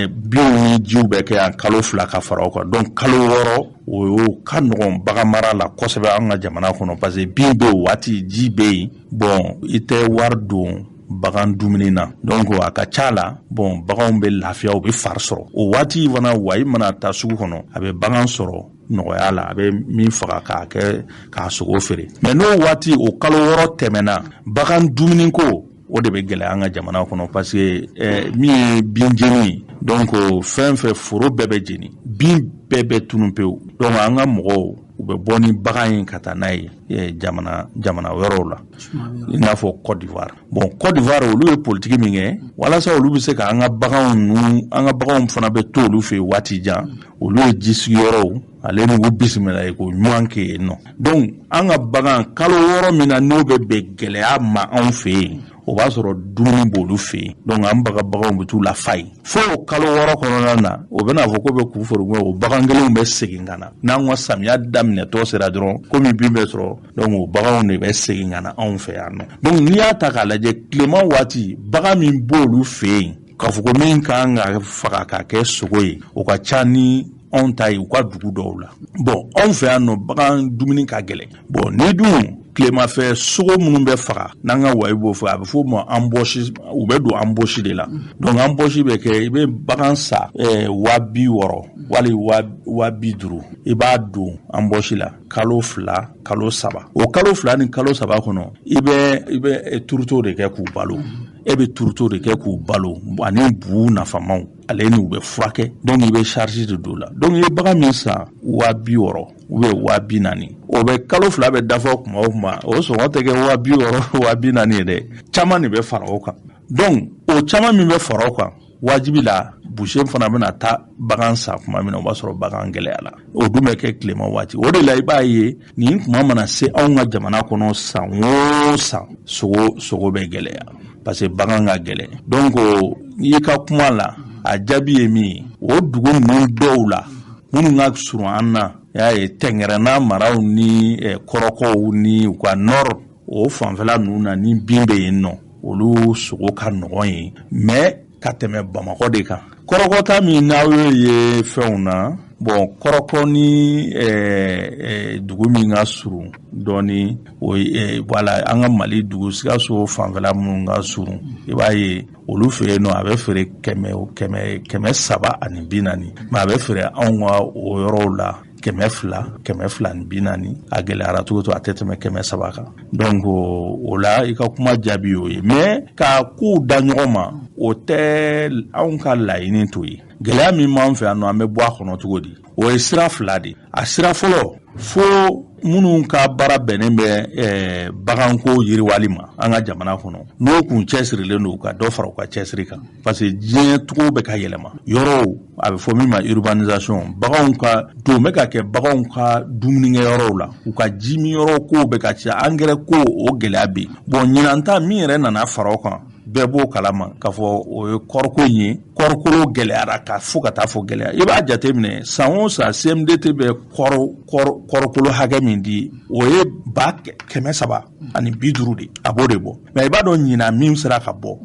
binw ni jiw bɛ kɛ yan, kalo 2 ka fara o kan, donc kalo 6, o y'o ka nɔgɔn bagan mara la kosɛbɛ an ka jamana kɔnɔ, parce que bin bɛ o waati, ji bɛ yen. Bon, i tɛ wari don bagan dumuni na, donc a ka ca la, bon, baganw bɛ lafiya, u bɛ fari sɔrɔ o waati fana. Wayi mana taa sugu kɔnɔ, a bɛ bagan sɔrɔ nɔgɔya la, a bɛ min faga k'a kɛ k'a sogo feere. Mais n'o waati, o kalo 6 tɛmɛna, bagan dumuniko, o de bɛ gɛlɛya an ka jamana kɔnɔ, parce que min ye bin jeni ye, donc fɛn fɛn, foro bɛɛ bɛ jeni, bin bɛɛ bɛ tunun pewu. Donc an ka mɔgɔw u bɛ bɔ ni bagan ye ka taa n'a ye jamana wɛrɛw la, i n'a fɔ Côte d'Ivoire. Bon, Côte d'Ivoire, olu ye politiki min kɛ walasa olu bɛ se ka an ka baganw ninnu, an ka baganw fana bɛ to olu fɛ yen waati jan, olu ye jisigiyɔrɔw ale n'u bisimila ye k'o ɲuman kɛ yen nɔ. Donc an ka bagan kalo 6 min na n'o bɛ bɛn gɛlɛya ma anw fɛ yen, o b'a sɔrɔ dumuni b'olu fɛ yen. Donc an baganw bɛ t'u lafa yen fo o kalo 6 kɔnɔna na, o bɛna fɔ ko bɛ k'u foroko, o bagan kelenw bɛ segin ka na. N'an ka samiya daminɛtɔ sera dɔrɔn, komi bin bɛ sɔrɔ, donc o baganw de bɛ segin ka na anw fɛ yan nɔ. Donc n'i y'a ta k'a lajɛ, tilema waati bagan min b'olu fɛ yen k'a fɔ ko min kan ka faga k'a kɛ sogo ye, o ka ca ni anw ta ye u ka dugu dɔw la. Bon, anw fɛ yan nɔ bagan dumuni ka gɛlɛn. Bon, ni dun tilemafɛ sogo minnu bɛ faga, n'an ka wayi b'o fɔ, a bɛ f'o ma embauche, u bɛ don embauche de la. Donc embauche bɛ kɛ, i bɛ bagan san 60,000 wali 50,000, i b'a don embauche la kalo 2 kalo 3. O kalo 2 ni kalo 3 kɔnɔ, i bɛ turuto de kɛ k'u balo. E bɛ turuto de kɛ k'u balo ani bu nafamaw, ale ni u bɛ furakɛ. Donc i bɛ charge de don la. Donc i ye bagan min san 60,000 ou bien 40,000, o bɛ kalo 2 bɛ dafa kuma o kuma, o sɔngɔ tɛ kɛ 60,000 40,000 ye dɛ, caman de bɛ fara o kan. Donc o caman min bɛ fara o kan, wajibi la boucher fana bɛna taa bagan san kuma min na, o b'a sɔrɔ bagan gɛlɛya la. O dun bɛ kɛ tilema waati. O de la i b'a ye nin kuma mana se anw ka jamana kɔnɔ san o san, sogo bɛ gɛlɛya parce que bagan ka gɛlɛn. Donc i ka kuma la, a jaabi ye min ye, o dugu ninnu dɔw la minnu ka surun an na, y'a ye tɛngɛrɛnna maraw ni kɔrɔkɔw ni u ka nord o fanfɛla ninnu na, ni bin bɛ yen nɔ, olu sogo ka nɔgɔn ye mais ka tɛmɛ Bamakɔ de kan. Kɔrɔkɔta min n'aw y'o ye fɛnw na, bon, kɔrɔkɔ ni dugu min ka surun dɔɔni, o voilà, an ka Mali dugu Sikaso fanfɛla minnu ka surun, i b'a ye olu fɛ yen nɔ a bɛ feere 340, mais a bɛ feere anw ka o yɔrɔw la 200, 240. A gɛlɛyara cogo cogo, a tɛ tɛmɛ 300 kan. Donc o la i ka kuma jaabi y'o ye. Mais ka kow da ɲɔgɔn ma, o tɛ anw ka laɲini to ye. Gɛlɛya min b'an fɛ yan nɔ, an bɛ bɔ a kɔnɔ cogo di? O ye sira 2 de. A sira fɔlɔ, fo minnu ka baara bɛnnen bɛ baganko yiriwali ma an ka jamana kɔnɔ, n'o kun cɛsirilen don, ka dɔ fara u ka cɛsiri kan, parce que diɲɛ cogo bɛ ka yɛlɛma. Yɔrɔw, a bɛ fɔ min ma urbanisation, baganw ka don bɛ ka kɛ baganw ka dumunikɛyɔrɔw la, u ka jimiyɔrɔ kow bɛ ka caya, angɛrɛ ko o gɛlɛya bɛ yen. Bon, ɲinan ta min yɛrɛ nana fara o kan, bɛɛ b'o kalama k'a fɔ o ye kɔriko in ye. Kɔrikolo gɛlɛyara ka fo ka taa fɔ gɛlɛya. I b'a jateminɛ san o san CMDT bɛ kɔrikolo hakɛ min di, o ye 350,000 de, a b'o de bɔ. Mais i b'a dɔn ɲinan min sera ka bɔ,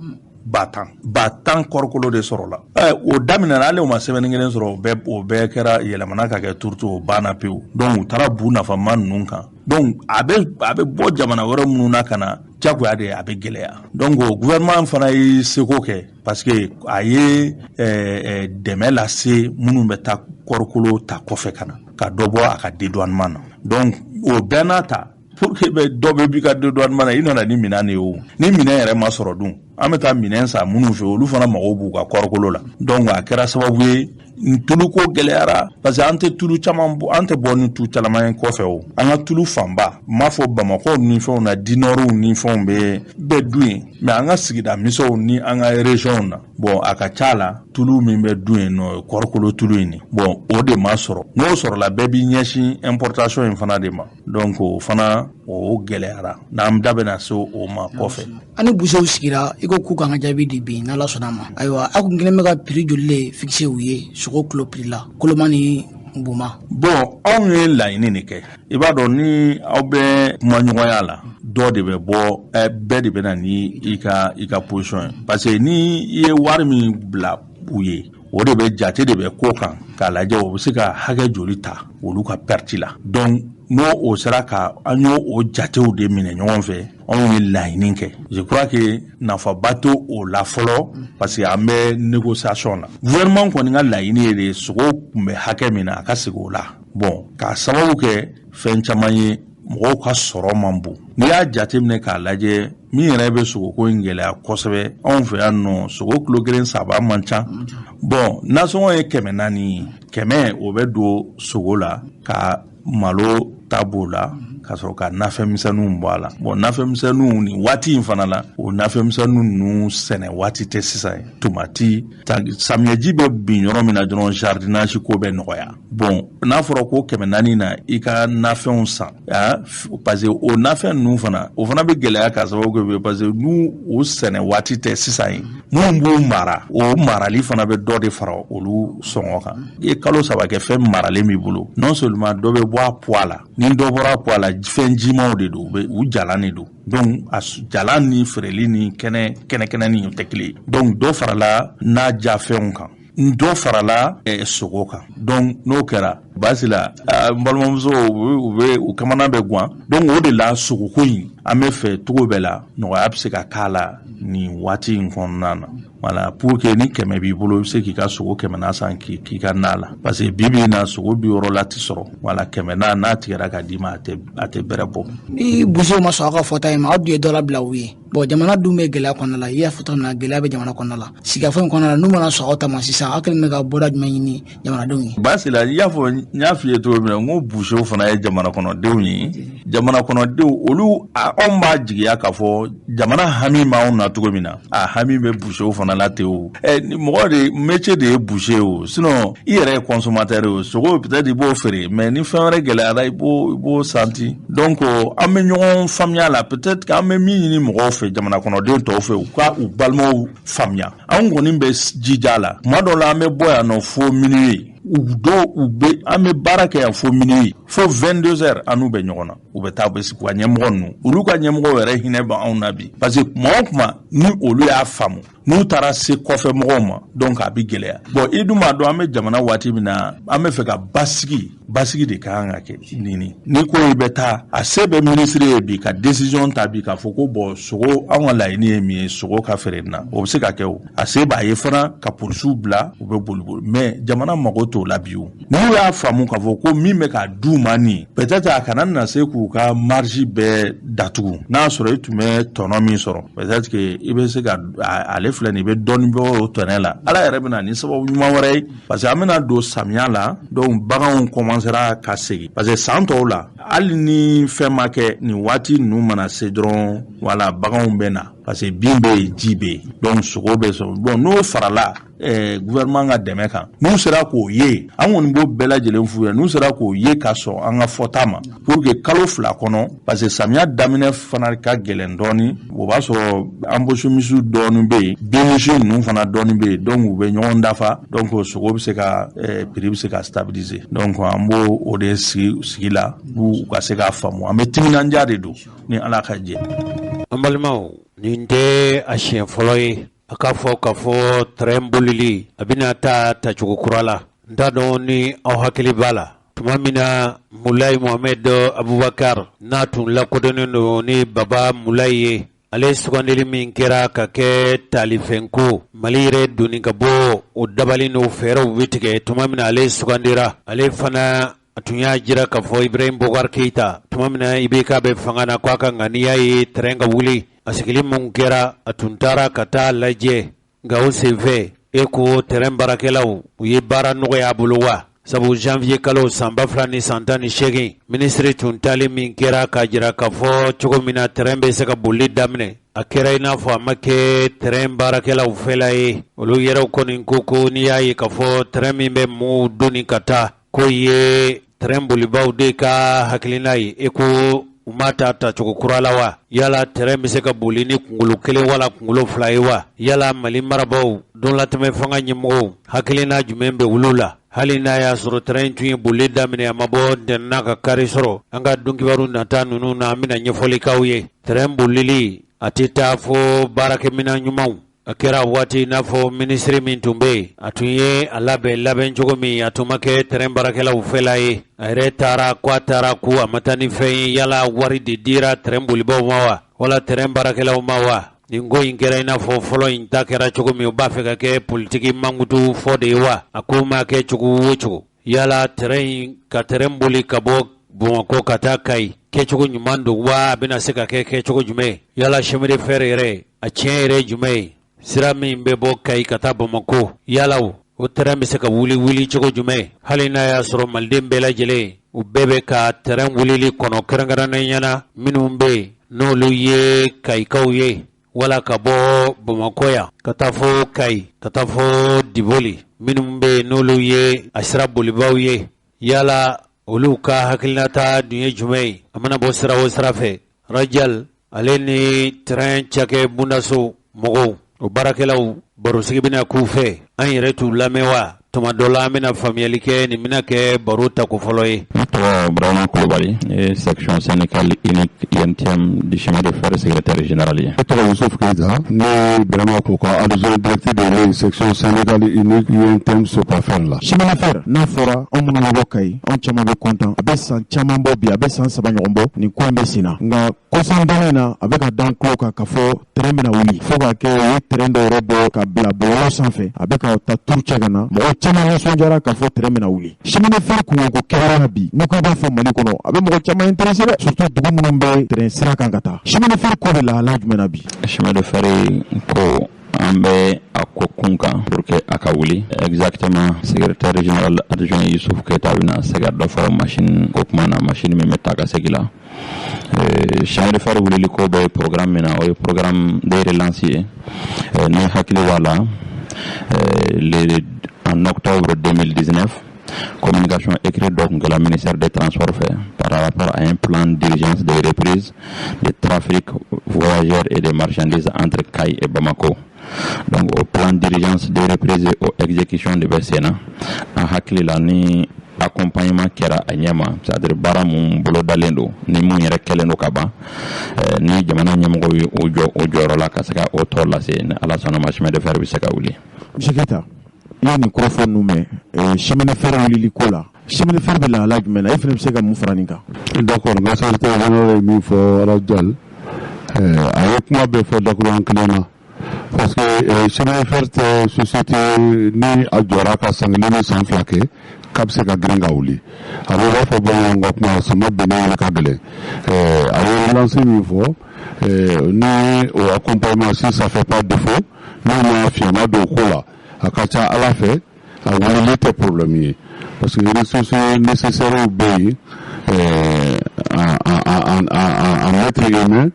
10,000 kɔrikolo de sɔrɔla. O daminɛna, hali o ma sɛbɛnni kelen sɔrɔ, o bɛɛ kɛra yɛlɛmana ka kɛ turuto, o banna pewu. Donc u taara bu nafama ninnu kan. Donc a bɛ bɔ jamana wɛrɛ minnu na ka na, jagoya de a bɛ gɛlɛya. Donc gouvernement fana y'i seko kɛ, parce que a ye dɛmɛ lase minnu bɛ taa kɔrikolo ta kɔfɛ ka na, ka dɔ bɔ a ka dédouanement na. Donc o bɛɛ n'a ta, pour que dɔ bɛ b'i ka dédouanement na, i nana ni minɛn de ye o. Ni minɛn yɛrɛ ma sɔrɔ dun, an bɛ taa minɛn san minnu fɛ, olu fana mago b'u ka kɔrikolo la. Donc a kɛra sababu ye tuluko gɛlɛyara, parce que an tɛ tulu caman bɔ, an tɛ bɔ ni tulu caman ye kɔfɛ o. An ka tulu fanba, n m'a fɔ Bamakɔ ni fɛnw na, dinɔriw ni fɛnw bɛ dun yen, mais an ka sigida misɛnw ni an ka région na, bon, a ka ca la tulu min bɛ dun yen nɔ, kɔrikolo tulu in de. Bon, o de ma sɔrɔ. N'o sɔrɔla, bɛɛ b'i ɲɛsin importation in fana de ma. Donc o fana o gɛlɛyara, n'an da bɛna se o ma kɔfɛ. Ani busew sigira, i ko k'u k'an ka jaabi di bi n'Ala sɔnna ma. Ayiwa, aw kun kelen bɛ ka prix joli de fixer u ye sogo kilo prix la, koloma ni buma? Bon, anw ye laɲini de kɛ. I b'a dɔn ni aw bɛ kumaɲɔgɔnya la, dɔ de bɛ bɔ, bɛɛ de bɛ na ni i ka position ye. Parce que ni i ye wari min bila u ye, o de bɛ jate de bɛ ko kan k'a lajɛ o bɛ se ka hakɛ joli ta olu ka perte la. Donc n'o o sera ka an y'o o jatew de minɛ ɲɔgɔn fɛ, anw ye laɲini kɛ. Je crois que nafaba t'o o la fɔlɔ, parce que an bɛ négociation la. Gouvernement kɔni ka laɲini ye de sogo tun bɛ hakɛ min na, a ka segin o la. Bon, k'a sababu kɛ fɛn caman ye, mɔgɔw ka sɔrɔ man bon. N'i y'a jateminɛ k'a lajɛ, min yɛrɛ bɛ sogoko in gɛlɛya kosɛbɛ anw fɛ yan nɔ, sogo kilo 1 saba man ca. Bon, nasɔngɔ ye 400 ye, 100 o bɛ don sogo la ka Malo ta b'o la, ka sɔrɔ ka nafɛnmisɛnninw bɔ a la. Bon, nafɛnmisɛnninw nin waati in fana la, o nafɛnmisɛnninw ninnu sɛnɛ waati tɛ sisan ye. Tomati, samiyɛji bɛ bin yɔrɔ min na dɔrɔn, jardinage ko bɛ nɔgɔya. Bon, n'a fɔra ko 400 na i ka nafɛnw san, parce que o nafɛn ninnu fana, o fana bɛ gɛlɛya k'a sababu kɛ parce que n'u o sɛnɛ waati tɛ sisan ye, minnu b'u mara, o marali fana bɛ dɔ de fara olu sɔngɔ kan. I ye kalo 3 kɛ fɛn maralen b'i bolo, non seulement dɔ bɛ bɔ a poids la, ni dɔ bɔra a poids la, fɛn jimaw de don, u jalan de don. Donc a jalan ni feereli ni kɛnɛ kɛnɛkɛnɛni tɛ kelen ye. Donc dɔ farala n'a jafɛnw kan, dɔ farala sogo kan. Donc n'o kɛra baasi la, n balimamuso, u bɛ u kamana bɛ guwan. Donc o de la sogoko in, an bɛ fɛ cogo bɛɛ la nɔgɔya bɛ se ka k'a la nin waati in kɔnɔna na. Voilà, pour que ni 100 b'i bolo, i bɛ se k'i ka sogo 100 san k'i ka na la, parce que bi bi in na sogo 60 la tɛ sɔrɔ. Voilà, 100 n'a tigɛra ka d'i ma, a tɛ bɛrɛ bɔ. Ni bosow ma sɔn aw ka fɔta in ma, aw dun ye dɔ labila u ye. Bon, jamana dun bɛ gɛlɛya kɔnɔna la, i y'a fɔ cogo min na, gɛlɛya bɛ jamana kɔnɔna la. Sigikafɔ in kɔnɔna la, n'u mana sɔn aw ta ma sisan, aw kɛlen bɛ ka bɔda jumɛn ɲini jamanadenw ye? Baasi la, i y'a fɔ, n y'a f'i ye cogo min na, n ko bosow fana ye jamana kɔnɔdenw ye. Jamana kɔnɔdenw olu, anw b'a jigiya k'a fɔ jamana hami b'anw na cogo min na, a hami bɛ bosow fana la ten o. Mɔgɔ de métier de ye boucher o, sinon i yɛrɛ ye consommateur ye o. Sogo peut-être i b'o feere, mais ni fɛn wɛrɛ gɛlɛyara, i b'o santi. Donc an bɛ ɲɔgɔn faamuya la. Peut-être qu'an bɛ min ɲini mɔgɔw fɛ, jamana kɔnɔden tɔw fɛ, u ka u balimaw faamuya. Anw kɔni bɛ jija la. Tuma dɔw la, an bɛ bɔ yan nɔ fo minuit, u dɔw u bɛ, an bɛ baara kɛ yan fo minuit, fo 22 heures, an n'u bɛ ɲɔgɔn na. U bɛ taa, u bɛ sigi u ka ɲɛmɔgɔ ninnu, olu ka ɲɛmɔgɔw yɛrɛ hinɛ bɛ anw na bi, parce que tuma o tuma ni olu y'a faamu, n'u taara se kɔfɛ mɔgɔw ma, donc a bɛ gɛlɛya. Bon, i dun b'a dɔn, an bɛ jamana waati min na, an bɛ fɛ ka basigi de ka kan ka kɛ nin. Ni ko i bɛ taa, a se bɛ minisiri ye bi ka décision ta bi k'a fɔ ko bon, sogo, anw ka laɲini ye min ye, sogo ka feere nin na, o bɛ se ka kɛ. O a se b'a ye fana ka polisiw bila, u bɛ boli boli, mais jamana mago t'o la bi. O n'u y'a faamu k'a fɔ ko min bɛ k'a d'u ma nin, peut-être a kana na se k'u ka marge bɛɛ datugu. N'a y'a sɔrɔ i tun bɛ tɔnɔ min sɔrɔ, peut-être que i bɛ se ka ale filɛ nin, i bɛ dɔɔnin bɔ o tɔnɛ la. Ala yɛrɛ bɛ na ni sababu ɲuman wɛrɛ ye, parce que an bɛna don samiya la, donc baganw commencera ka segin, parce que san tɔw la, hali ni fɛn ma kɛ, nin waati ninnu mana se dɔrɔn, wala baganw bɛ na, parce que bin bɛ yen, ji bɛ yen, donc sogo bɛ sɔrɔ. Bon, n'o farala gouvernement ka dɛmɛ kan, n'u sera k'o ye, an kɔni b'o bɛɛ lajɛlen f'u ye, n'u sera k'o ye ka sɔn an ka fɔta ma, pour que kalo 2 kɔnɔ, parce que samiya daminɛ fana ka gɛlɛn dɔɔni, o b'a sɔrɔ embauche misiw dɔɔni bɛ yen, binmisi ninnu fana dɔɔni bɛ yen, donc u bɛ ɲɔgɔn dafa, donc sogo bɛ se ka prix bɛ se ka stabiliser. Donc an b'o o de sigi la u ka se k'a faamu. An bɛ timinandiya de don ni Ala ka jɛ. An balimaw, nin tɛ a siɲɛ fɔlɔ ye a k'a fɔ k'a fɔ train bolili a bɛna taa tacogo kura la. N t'a dɔn ni aw hakili b'a la, tuma min na Mulayi Mohamed Abubakar, n'a tun lakodɔnnen don ni Baba Mulayi ye, ale sugandili min kɛra ka kɛ talifɛnko Mali yɛrɛ doni ka bɔ o dabali n'o fɛɛrɛw bɛ tigɛ, tuma min na ale sugandira, ale fana a tun y'a jira k'a fɔ Ibrahim Boubacar Keïta, tuma min na IBK bɛ fanga na, k'a ka ŋaniya ye train ka wuli. A sigili mun kɛra, a tun taara ka taa lajɛ, nka o senfɛ, e ko train baarakɛlaw u ye baara nɔgɔya a bolo wa? Sabu janvier kalo san 2018, minisiri tun tali min kɛra k'a jira k'a fɔ cogo min na train bɛ se ka boli daminɛ, a kɛra i n'a fɔ a ma kɛ train baarakɛlaw fɛla ye. Olu yɛrɛw kɔni ko n'i y'a ye k'a fɔ train min bɛ mɔgɔw doni ka taa, k'o ye train bolibaw de ka hakilina ye, e ko u ma ta tacogo kura la wa? Yala train bɛ se ka boli ni kunkolo kelen wala kunkolo fila ye wa? Yala Mali marabaaw, donlatɛmɛ fanga ɲɛmɔgɔw, hakilina jumɛn bɛ olu la? Hali n'a y'a sɔrɔ train tun ye boli daminɛ, a ma bɔ ntɛnɛn ka kari sɔrɔ. An ka donkibaru nata ninnu na, an bɛna ɲɛfɔli k'aw ye. Train bolili a tɛ taa fo baarakɛminɛn ɲumanw. A kɛra waati i n'a fɔ minisiri min tun bɛ yen, a tun ye a labɛn labɛn cogo min, a tun ma kɛ train baarakɛlaw fɛla ye. A yɛrɛ taara ko a taara ko a ma taa ni fɛn ye. Yala wari de dira train bolibaw ma wa, wala train baarakɛlaw ma wa? Nin ko in kɛra i n'a fɔ fɔlɔ in ta kɛra cogo min, u b'a fɛ ka kɛ politiki mankutu fɔ de ye wa? A ko ma kɛ cogo o cogo, yala train in ka train boli ka bɔ Bamakɔ ka taa Kayi, kɛcogo ɲuman don wa? A bɛna se ka kɛ kɛcogo jumɛn? Yala chemin de fer yɛrɛ, a tiɲɛ yɛrɛ jumɛn ye? Sira min bɛ bɔ Kayi ka taa Bamakɔ, yala O tɛrɛn bɛ se ka wuli wuli cogo jumɛn, hali n'a y'a sɔrɔ maliden bɛɛ lajɛlen u bɛɛ bɛ ka tɛrɛn wulili kɔnɔ, kɛrɛnkɛrɛnnenya na minnu bɛ yen n'olu ye Kayikaw ye, wala ka bɔ Bamakɔ yan ka taa fo Kayi, ka taa fo Diboli, minnu bɛ yen n'olu ye a sira bolibaw ye, yala olu ka hakilinata dun ye jumɛn ye? A mana bɔ sira o sira fɛ, Rajal ale ni tɛrɛn cakɛ bundaso mɔgɔw, o baarakɛlaw, barosigi bɛna k'u fɛ. An yɛrɛ t'u lamɛn wa? Tuma dɔ la an bɛna faamuyali kɛ. Nin bɛna kɛ baro tako fɔlɔ ye. Ne tɔgɔ Burama Kulubali, ne ye section syndicale unique UNTM du chemin de fer secrétaire général ye. Ne tɔgɔ Yusuf Keita, ne Burama ko ka adjoint directeur de ye section syndicale unique UNTM Sopafer la. Chemin de fer n'a fɔra, anw minnu bɛ bɔ Kayi, anw caman bɛ content. A bɛ san caman bɔ bi, a bɛ san 3 ɲɔgɔn bɔ, nin ko in bɛ sen na. Nka kɔsandana in na, a bɛ ka dan tulo kan k'a fɔ tɛrɛn bɛna wuli, fo k'a kɛ u ye tɛrɛn dɔw yɛrɛ bɔ ka bila bɔlɔlɔ sanfɛ, a bɛ ka taa turu cɛ ka na. Mɔgɔ caman nisɔndiyara k'a fɔ tɛrɛn bɛna wuli. Chemin de fer kunkanko kɛra bi, n'i ko i b'a fɔ Mali kɔnɔ, a bɛ mɔgɔ caman intéressé dɛ, surtout dugu minnu bɛ tɛrɛn sira kan ka taa. Chemin de fer ko bɛ lahala jumɛn na bi? Chemin de fer ko, an bɛ a ko kun kan pour que a ka wuli. Exactement, secrétaire général adjoint Yusuf Keita bɛna se ka dɔ fɔ machine ko kuma na, machine min bɛ taa ka segin la. Chemin de fer wulili ko bɛ programme min na, o ye programme de relance ye. Ni hakili b'a la, en octobre 2019, communication écrite dɔ tun kɛla ministère des Transports fɛ par rapport à un plan d'urgence de reprise de trafic voyageurs et de marchandises entre Kayes et Bamako. Donc o plan d'urgence de reprise, o exécution de bɛ sen na. An hakili la, ni accompagnement kɛra a ɲɛ ma, c'est à dire baara mun bolodalen don ni mun yɛrɛ kɛlen don ka ban, ni jamana ɲɛmɔgɔw ye o jɔ o jɔyɔrɔ la ka se ka o tɔ lase, ni Ala sɔnna ma, chemin de fer bɛ se ka wuli. Monsieur Keita, i ye nin kɔrɔfɔ ninnu mɛn chemin de fer wulili ko la. Chemin de fer bɛ lahala jumɛn na? E fana bɛ se ka mun fara nin kan? D'accord, n ka secrétaire général ye min fɔ, Rajal, a ye kuma bɛɛ fɔ dakuruɲɛ kelen na, parce que chemin de fer tɛ société ni a jɔra ka san 1 ni san 2 kɛ k'a bɛ se ka girin ka wuli. A bɛ b'a fɔ bamananw ka kuma, sama binnen yɛrɛ ka gɛlɛn. A ye relance min fɔ ni o accompagnement, si ça fait pas défaut, n'o ma fiɲɛma don ko la, a ka ca Ala fɛ, a wulili tɛ problème ye, parce que ressources nécessaires bɛ yen en être humain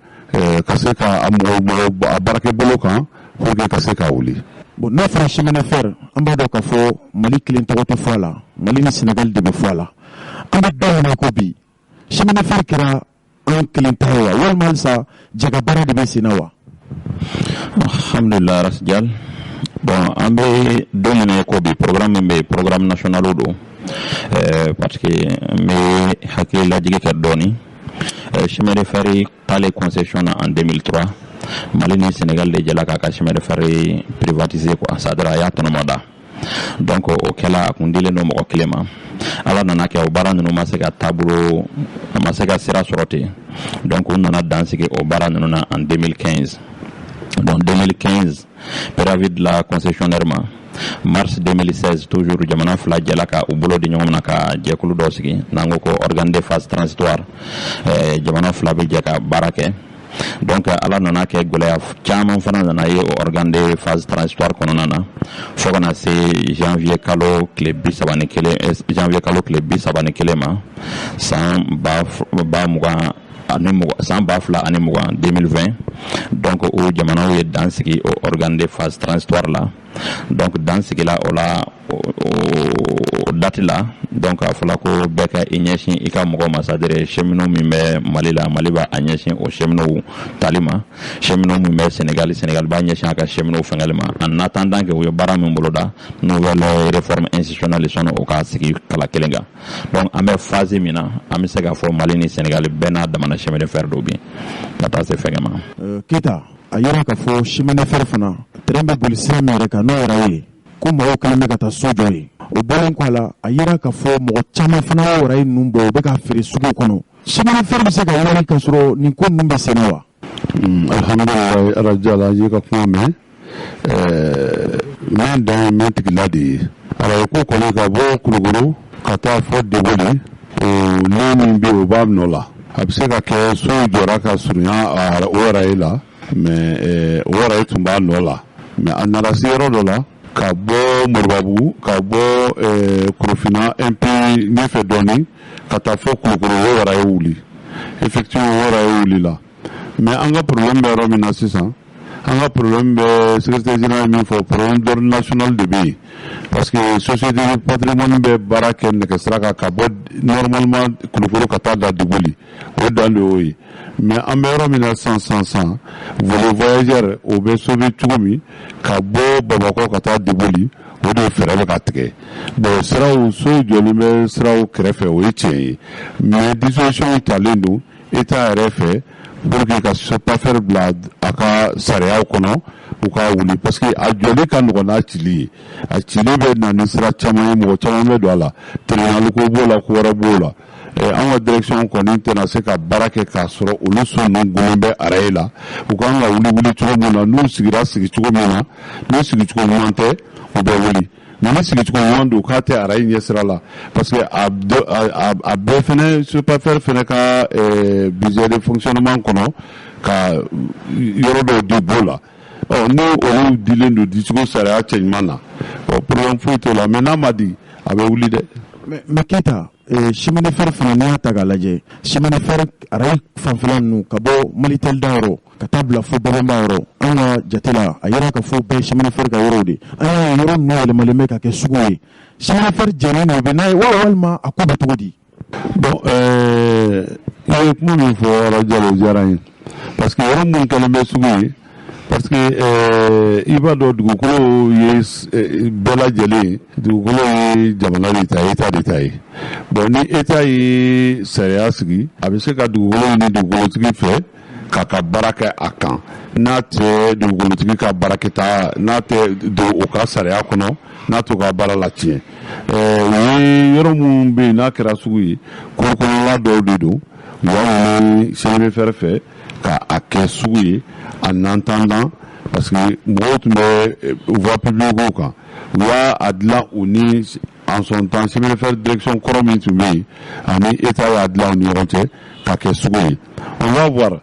ka se ka a mɔgɔ mɔgɔ a baarakɛ bolo kan pour que ka se ka wuli. Bon, n'a fɔra chemin de fer, an b'a dɔn k'a fɔ Mali kelen tɔgɔ tɛ fɔ a la, Mali ni Sénégal de bɛ fɔ a la. An bɛ don min na ko bi, chemin de fer kɛra an kelen ta ye wa, walima halisa jɛka baara de bɛ sen na wa? Alhamdulilah, Rasjal. Bon, an bɛ don min na ko bi, programme min bɛ yen, programme national don, parce que n bɛ hakili lajigi kɛ dɔɔni. Chemin de fer taalen concession na en 2003, Mali ni Sénégal de jɛla k'a ka chemin de fer privatiser quoi, c'est à dire a y'a tɔnɔmɔ da. Donc o kɛla, a kun dilen don mɔgɔ kelen ma. Ala nana kɛ, o baara ninnu ma se ka taabolo, a ma se ka sira sɔrɔ ten. Donc u nana dan sigi o baara ninnu na en 2015. Donc 2015, préavis de la concessionnaire ma. Mars 2016 toujours, jamana fila jɛla ka u bolo di ɲɔgɔn ma ka jɛkulu dɔ sigi n'an ko ko organe de phase transitoire. Jamana fila bɛ jɛ ka baara kɛ. Donc Ala nana kɛ, gɛlɛya caman fana nana ye o organe de phase transitoire kɔnɔna na, fo ka na se janvier kalo tile 31, janvier kalo tile 31 ma, san ba 20 ani 20, san 2020, 2020. Donc o jamanaw ye dan sigi o organe de phase transitoire la. Donc dan sigila o la o date la. Donc a fɔla ko bɛɛ ka i ɲɛsin i ka mɔgɔ ma, c'est à dire cheminot min bɛ Mali la, Mali b'a ɲɛsin o cheminot tali ma, cheminot min bɛ Sénégal, Sénégal b'a ɲɛsin a ka cheminot fɛngɛli ma, en attendant que u ye baara min boloda, nouvelle réforme institutionnelle, sɔnni o ka sigi kala kelen kan. Donc an bɛ phase min na, an bɛ se k'a fɔ Mali ni Sénégal bɛɛ n'a damana chemin de fer dɔ bi ka taa se fɛngɛ ma. Keita, a yira k'a fɔ chemin de fer fana, train bɛ boli sira min yɛrɛ kan, n'o yɛrɛ ye ko mɔgɔw kɛlen bɛ ka taa so jɔ yen. O bɔlen kɔ a la, a yira k'a fɔ mɔgɔ caman fana y'o rail ninnu bɔ, u bɛ ka feere sugu kɔnɔ. Chemin de fer bɛ se ka wari ka sɔrɔ nin ko ninnu bɛ sen na wa? Alhamdulilayi, Arajala, an y'i ka kuma mɛn. Min dan ye min tigila de ye, arajo ko kɔni, ka bɔ Kulukoro ka taa fɔ Deboli, o lien min bɛ yen, o b'a nɔ la. A bɛ se ka kɛ sow jɔra ka surunya o rail la, mais o rail tun b'a nɔ la, mais a nana se yɔrɔ dɔ la. Ka bɔ Moribabugu, ka bɔ Korofina un peu ɲɛfɛ dɔɔnin, ka taa fɔ Kulukoro, o rail wuli. Effectivement, o rail wulila, mais an ka problème bɛ yɔrɔ min na sisan, an ka problème bɛ, secrétaire général min fɔ, problème d'ordre national de bɛ yen, parce que société de patrimoine bɛ baara kɛ nɛgɛsira kan ka bɔ normalement Kulukoro ka taa da Duguli, o dan de y'o ye. Mais an bɛ yɔrɔ min na sisan sisan sisan, volet voyageur, o bɛ sauver cogo min ka bɔ Bamakɔ ka taa Duguli, o de fɛɛrɛ bɛ ka tigɛ. Bon, siraw, sow jɔlen bɛ siraw kɛrɛfɛ, o ye tiɲɛ ye, mais disposition talen don État yɛrɛ fɛ pour que ka SOPAFER bila a ka sariyaw kɔnɔ, u ka wuli, parce que a jɔli ka nɔgɔn n'a cili ye. A cili bɛ na ni sira caman ye, mɔgɔ caman bɛ don a la, tribunal ko b'o la, ko wɛrɛ b'o la. An ka direction kɔni tɛna se ka baara kɛ k'a sɔrɔ olu so ninnu gunnen bɛ araye la. U kan ka wuli wuli cogo min na, n'u sigira sigi cogo min na, n'u sigicogo ɲuman tɛ, u bɛ wuli, mais ni sigicogo ɲuman don, k'a tɛ araye ɲɛsira la, parce que a bɛɛ fɛnɛ, SOPAFER fɛnɛ ka budget de fonctionnement kɔnɔ, ka yɔrɔ dɔw di b'o la. Ɔ, ni olu dilen don dicogo sariya cɛɲuman na, bon, problème foyi t'o la, mais n'a ma di, a bɛ wuli dɛ. Mais Keyita, chemin de fer fana, n'i y'a ta k'a lajɛ, chemin de fer araye fanfɛla ninnu, ka bɔ Malitel da yɔrɔ ka taa bila fo Babɛnba yɔrɔ, an ka jate la, a yira ka fɔ bɛɛ ye chemin de fer ka yɔrɔw de. An y'a ye yɔrɔ ninnu yɛlɛmalen bɛ ka kɛ sugu ye. Chemin de fer jɛnnen don, u bɛ n'a ye wa, walima a ko bɛ cogo di? Bon, i ye kuma min fɔ, Jalo, diyara n ye, parce que yɔrɔ minnu kɛlen bɛ sugu ye, parce que i b'a dɔn, dugukolo ye bɛɛ lajɛlen, dugukolo ye jamana de ta ye, État de ta ye. Bon, ni État ye sariya sigi, a bɛ se ka dugukolo ɲini dugukolotigi fɛ k'a ka baara kɛ a kan, n'a tɛ dugukolotigi ka baarakɛta, n'a tɛ don o ka sariya kɔnɔ, n'a t'o ka baara la tiɲɛ. O ye yɔrɔ minnu bɛ yen n'a kɛra sugu ye, kuru kɔnɔla dɔw de don, u y'a ɲini chemin de fer fɛ ka a kɛ sugu ye en attendant, parce que mɔgɔw tun bɛ voie publique kan. U y'a a dilan u ni, en son temps, chemin de fer direction kɔrɔ min tun bɛ yen ani État y'a dilan u ni ɲɔgɔn cɛ ka kɛ sugu ye. On va voir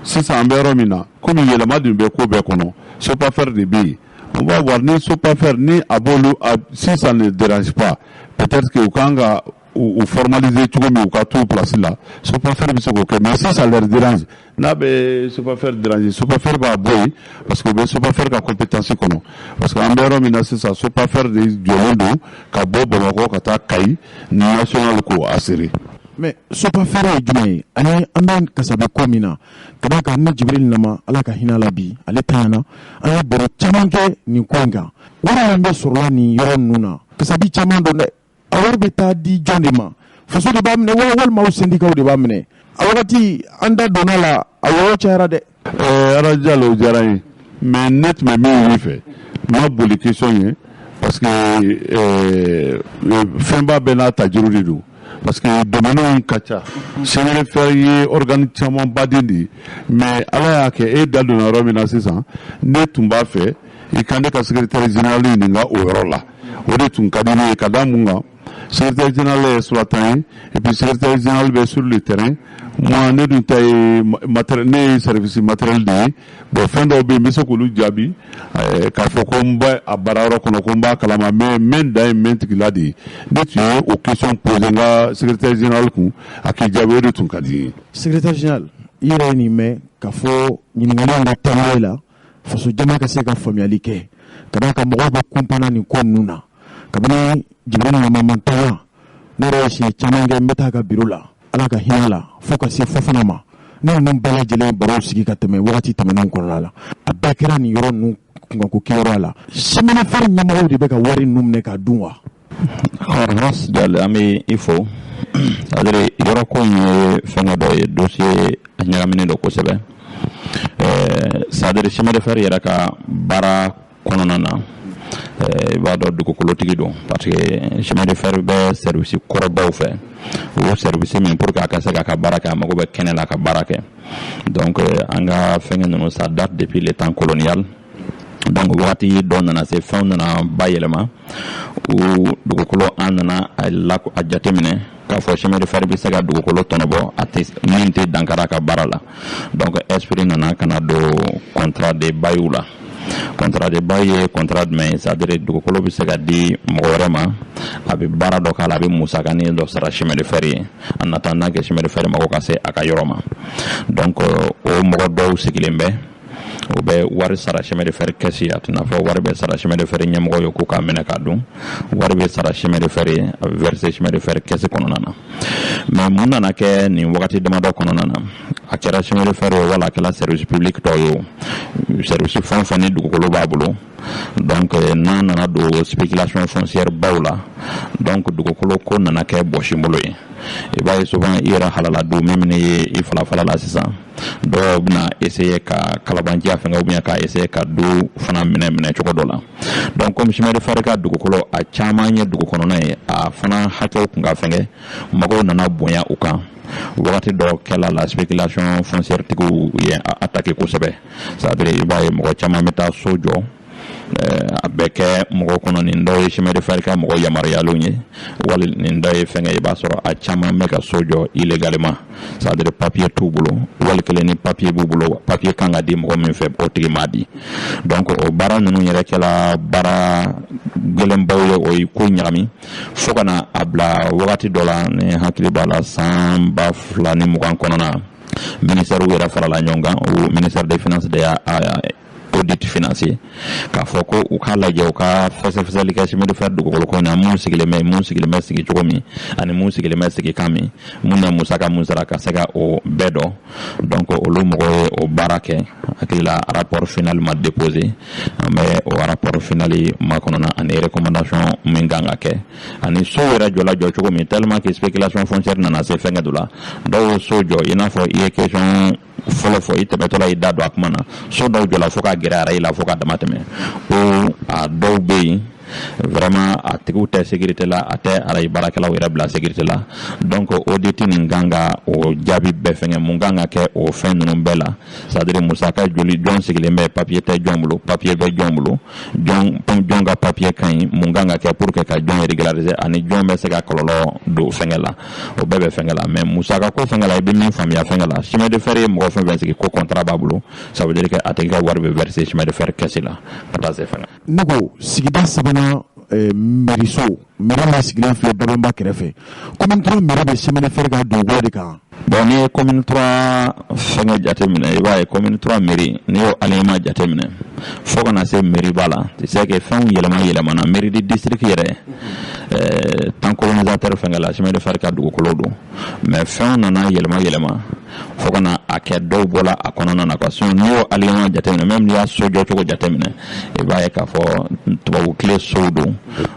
sisan an bɛ yɔrɔ min na, komi yɛlɛma dun bɛ ko bɛɛ kɔnɔ, SOPAFER de bɛ yen. On va voir ni SOPAFER ni a b'olu, si ça ne dérange pas, peut-être que u kan ka u formaliser cogo min, u ka t'u place la, SOPAFER bɛ se k'o kɛ. Mais si ça leur dérange, n'a bɛ SOPAFER déranger, SOPAFER b'a bɔ yen, parce que u bɛ SOPAFER ka compétence kɔnɔ, parce que an bɛ yɔrɔ min na sisan, SOPAFER de jɔlen don ka bɔ Bamakɔ ka taa Kayi national k'o assurer. Mais SOPAFER ye jumɛn ye? Ani an bɛ kasabi ko min na, ka d'a kan ni Jibiri Nama, Ala ka hinɛ la bi, ale tanyana, an ye baro caman kɛ nin ko in kan. Wari min bɛ sɔrɔla nin yɔrɔ ninnu na, kasabi caman don dɛ, a wari bɛ taa di jɔn de ma? Faso de b'a minɛ wa, walima aw syndicats de b'a minɛ? A wagati an da donna la, a wɔyɔ cayara dɛ. Ɛɛ, Jalo, o diyara n ye, mais ne tun bɛ min ɲini fɛ, n ma boli question ye, parce que fɛnba bɛɛ n'a tajuru de don, parce que domaine ka ca. Chemin de fer ye organe caman baden de ye, mais Ala y'a kɛ e da donna yɔrɔ min na sisan, ne tun b'a fɛ i ka ne ka secrétaire général ɲininka o yɔrɔ la. O de tun ka di ne ye. Ka da mun kan? Secrétaire général ye exploitant ye, et puis secrétaire général bɛ sur le terrain. Moi, ne dun ta ye matériel, ne ye service matériel de ye. Bon, fɛn dɔw bɛ yen, n bɛ se k'olu jaabi k'a fɔ ko n bɛ a baara yɔrɔ kɔnɔ, ko n b'a kalama, mais mɛn dan ye mɛn tigila de ye. Ne tun ye o question posé n ka secrétaire général kun, a k'i jaabi, o de tun ka di n ye. Secrétaire général, i yɛrɛ ye nin mɛn k'a fɔ ɲininkali in ka taaga la, faso jama ka se ka faamuyali kɛ, ka d'a kan mɔgɔw bɛ kunpanna nin ko ninnu na. Kabini Jibiri Nama man tanya, ne yɛrɛ ye siɲɛ caman kɛ n bɛ taa a ka bureau la, Ala ka hinɛ la, fo ka se Fofana ma, ne ninnu bɛɛ lajɛlen barow sigi ka tɛmɛ wagati tɛmɛnenw kɔnɔna la, a bɛɛ kɛra nin yɔrɔ ninnu kunkanko kɛyɔrɔ la. Chemin de fer ɲɛmɔgɔw de bɛ ka wari ninnu minɛ k'a dun wa? Ras Jalo, an bɛ i fo. C'est-à-dire, yɔrɔ ko in ye fɛngɛ dɔ ye, dossier a ɲagaminen don kosɛbɛ. C'est-à-dire, chemin de fer yɛrɛ ka baara kɔnɔna na, i b'a dɔn dugukolotigi don, parce que chemin de fer bɛ service kɔrɔbaw fɛ. O service min, pour que a ka se k'a ka baara kɛ, a mago bɛ kɛnɛ la ka baara kɛ. Donc an ka fɛngɛ ninnu, ça date depuis le temps colonial. Donc wagati dɔ nana se, fɛnw nana bayɛlɛma, o dugukolo, an nana a la a jateminɛ k'a fɔ chemin de fer bɛ se ka dugukolo tɔnɔbɔ, a tɛ min tɛ dankari a ka baara la. Donc esprit nana ka na don contrat de bail la. Contrat de bail ye contrat jumɛn ye? C'est à dire dugukolo bɛ se ka di mɔgɔ wɛrɛ ma, a bɛ baara dɔ k'a la, a bɛ musakanin dɔ sara chemin de fer ye en attendant que chemin de fer mago ka se a ka yɔrɔ ma. Donc o mɔgɔ dɔw sigilen bɛ, o bɛ wari sara chemin de fer caisse. A tɛna fɔ wari bɛ sara chemin de fer ɲɛmɔgɔ ye k'u k'a minɛ k'a dun. Wari bɛ sara chemin de fer ye, a bɛ verser chemin de fer caisse kɔnɔna na. Mais mun nana kɛ nin wagati damadɔ kɔnɔna na? A kɛra chemin de fer ye wala a kɛra service public tɔ ye, o service fɛn o fɛn ni dugukolo b'a bolo, donc n'a nana don spéculation foncière baw la, donc dugukolo ko nana kɛ bɔsimbolo ye. I b'a ye souvent, i yɛrɛ halala don min minɛ ye i falafala la sisan, dɔw bɛna essayer ka kalabanciya fɛngɛ ou bien ka essayer ka du fana minɛ minɛ cogo dɔ la. Donc comme chemin de fer ka dugukolo a caman ye dugu kɔnɔna ye, a fana hakɛw kun ka fɛngɛ, mɔgɔw nana bonya u kan. Wagati dɔ kɛla la, spéculation foncière tigiw ye attaqué kosɛbɛ. C'est à dire i b'a ye mɔgɔ caman bɛ taa so jɔ, a bɛ kɛ mɔgɔ kɔnɔ nin dɔw ye chemin de fer ka mɔgɔ yamaruyalenw ye wali nin dɔ ye fɛngɛ. I b'a sɔrɔ a caman bɛ ka so jɔ illégalement, c'est à dire papier t'u bolo, wali kelen ni papier b'u bolo, papier kan ka di mɔgɔ min fɛ, o tigi m'a di. Donc o baara ninnu yɛrɛ kɛla baara gɛlɛnbaw ye, o ye ko ɲagami fo ka na a bila wagati dɔ la. Ni hakili b'a la, san 2020 kɔnɔna, ministère yɛrɛ farala ɲɔgɔn kan, o ministère des Finances de y'a audit financier k'a fɔ ko u k'a lajɛ, u ka fɛsɛfɛsɛli kɛ chemin de fer dugukolo ko in na, mun sigilen bɛ, mun sigilen bɛ sigi cogo min, ani mun sigilen bɛ sigikan min, mun na musaka mun sara, ka se ka o bɛɛ dɔn. Donc olu mɔgɔ ye o baara kɛ. Hakili la, rapport final ma déposé. An bɛ o rapport final makɔnɔ ani recommandation min kan ka kɛ, ani so yɛrɛ jɔla jɔ cogo min, tellement que spéculation foncière nana se fɛnkɛ dɔ la, dɔw ye so jɔ, i n'a fɔ i ye question fɔlɔ fɔ, i tɛmɛtɔ la i da don a kuma na, so dɔw jɔla fo ka gɛrɛ arayi la fo ka dama tɛmɛ. O a dɔw bɛ yen, vraiment a tigiw tɛ sécurité la, a tɛ arayi baarakɛlaw yɛrɛ bila sécurité la. Donc audit nin kan ka o jaabi bɛɛ fɛngɛ, mun kan ka kɛ o fɛn ninnu bɛɛ la, c'est à dire musaka joli, jɔn sigilen bɛ, papier tɛ jɔn bolo, papier bɛ jɔn bolo, jɔn jɔn ka papier ka ɲi, mun kan ka kɛ pour que ka jɔn régulariser, ani jɔn bɛ se ka kɔlɔlɔ don fɛngɛ la, o bɛɛ bɛ fɛngɛ la. Mais musaka ko fɛngɛ la, i bɛ min faamuya fɛngɛ la, chemin de fer ye mɔgɔ fɛn fɛn sigi ko contrat b'a bolo, ça veut dire que a tigi ka wari bɛ verser chemin de fer caisse la ka taa se fɛngɛ. Ne ko sigida sabanan, mairie so, mairie min sigilen filɛ Babɛnba kɛrɛfɛ, commune 3 mairie bɛ chemin de fer ka dugukolo de kan. Bon, n'i ye commune 3 fɛngɛ jateminɛ, i b'a ye commune 3 mairie, n'i y'o alignement jateminɛ fo ka na se mairie ba la, tu sais que fɛnw yɛlɛma yɛlɛmana. Mairie de district yɛrɛ, temps colonisateur fɛngɛ la, chemin de fer ka dugukolo don, mais fɛnw nana yɛlɛma yɛlɛma fo ka na a kɛ dɔw bɔla a kɔnɔna na quoi. Sinon n'i y'o alignement jateminɛ, même n'i y'a so jɔ cogo jateminɛ, i b'a ye k'a fɔ tubabu tile sow don.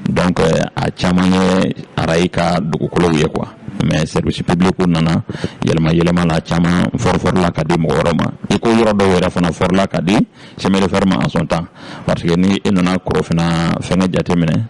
Donc a caman ye arayi ka dugukolow ye quoi. Mais service public nana yɛlɛma yɛlɛma la, caman fɔrɔfɔrɔ la ka di mɔgɔ wɛrɛw ma, i ko yɔrɔ dɔw yɛrɛ fana fɔrɔla ka di chemin de fer ma en son temps, parce que ni e nana Korofina fɛngɛ jateminɛ,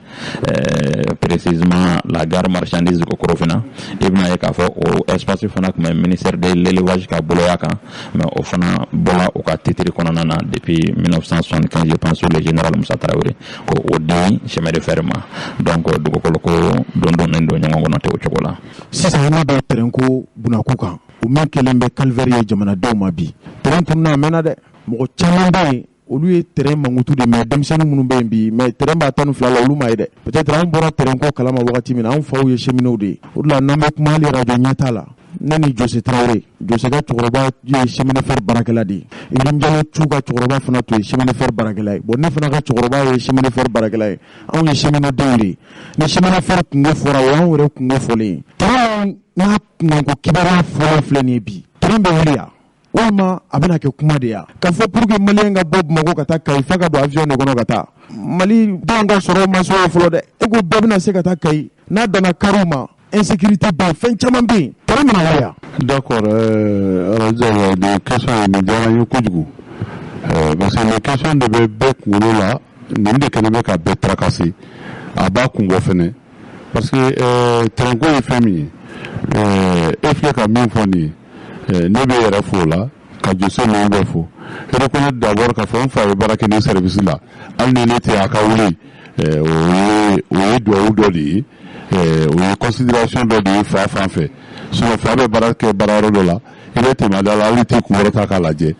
précisément la gare marchandise ko Korofina, i bɛna ye k'a fɔ o espace fana tun bɛ ministère de l'Élevage ka boloya kan, mais o fana bɔla u ka titre kɔnɔna na depuis 1975, je pense, le général Moussa Traoré, ko o di chemin de fer ma. Donc dugukolo ko don donnen don ɲɔgɔn kɔnɔ ten o cogo la. Sisan an b'a dɔn terrain ko bunakun kan, o min kɛlen bɛ calvaire ye jamanadenw ma bi. Terrain tununa a mɛnna dɛ. Mɔgɔ caman bɛ yen, olu ye terrain mankutu de mɛn, denmisɛnnin minnu bɛ yen bi, mais terrain b'a 12 la, olu ma ye dɛ. Peut-être an bɔra terrain ko kalama wagati min na, an faw ye cheminots de ye. O de la n'an bɛ kuma hali radio ɲɛta la, ne ni Jose Tarawele, Jose ka cɛkɔrɔba ye chemin de fer baarakɛla de ye, Ibrahim Jalo cu ka cɛkɔrɔba fana tun ye chemin de fer baarakɛla ye. Bon, ne fana ka cɛkɔrɔba ye chemin de fer baarakɛla ye. Anw ye cheminot denw de ye. Ni chemin de fer kungo fɔra, o y'anw yɛrɛ kungo fɔlen ye. Terrain n'a kunkanko kibaruya fɔlɔ filɛ nin ye bi, terrain bɛ wuli yan walima a bɛna kɛ kuma de ya k'a fɔ pour que malien ka bɔ Bamakɔ ka taa Kayi, f'a ka don avion de kɔnɔ ka taa. Mali denw ka sɔrɔ ma se o fɔlɔ dɛ. E ko bɛɛ bɛna se ka taa Kayi, n'a danna kariw ma, insécurité bɛ yen, fɛn caman bɛ yen, terrain bɛna wuli yan. D'accord, Raja, nin question in nin diyara n ye kojugu, parce que nin question de bɛ bɛɛ kunkolo la, nin de kɛlen bɛ ka bɛɛ tracasser, a b'a kun bɔ fɛnɛ, parce que terrain ko ye fɛn min ye, e filɛ ka min fɔ nin ye, ne bɛ yɛrɛ fo o la, ka Jose ninnu bɛɛ fo, reconnaître d'abord k'a fɔ n fa ye baara kɛ nin service la, hali ni ne tɛ a ka wuli, o ye duwawu dɔ de ye, o ye considération dɔ de ye fa fan fɛ. Sinon fa bɛ baara kɛ baarayɔrɔ dɔ la, i bɛ tɛmɛ a da la, hali t'i kunkɔrɔta k'a lajɛ.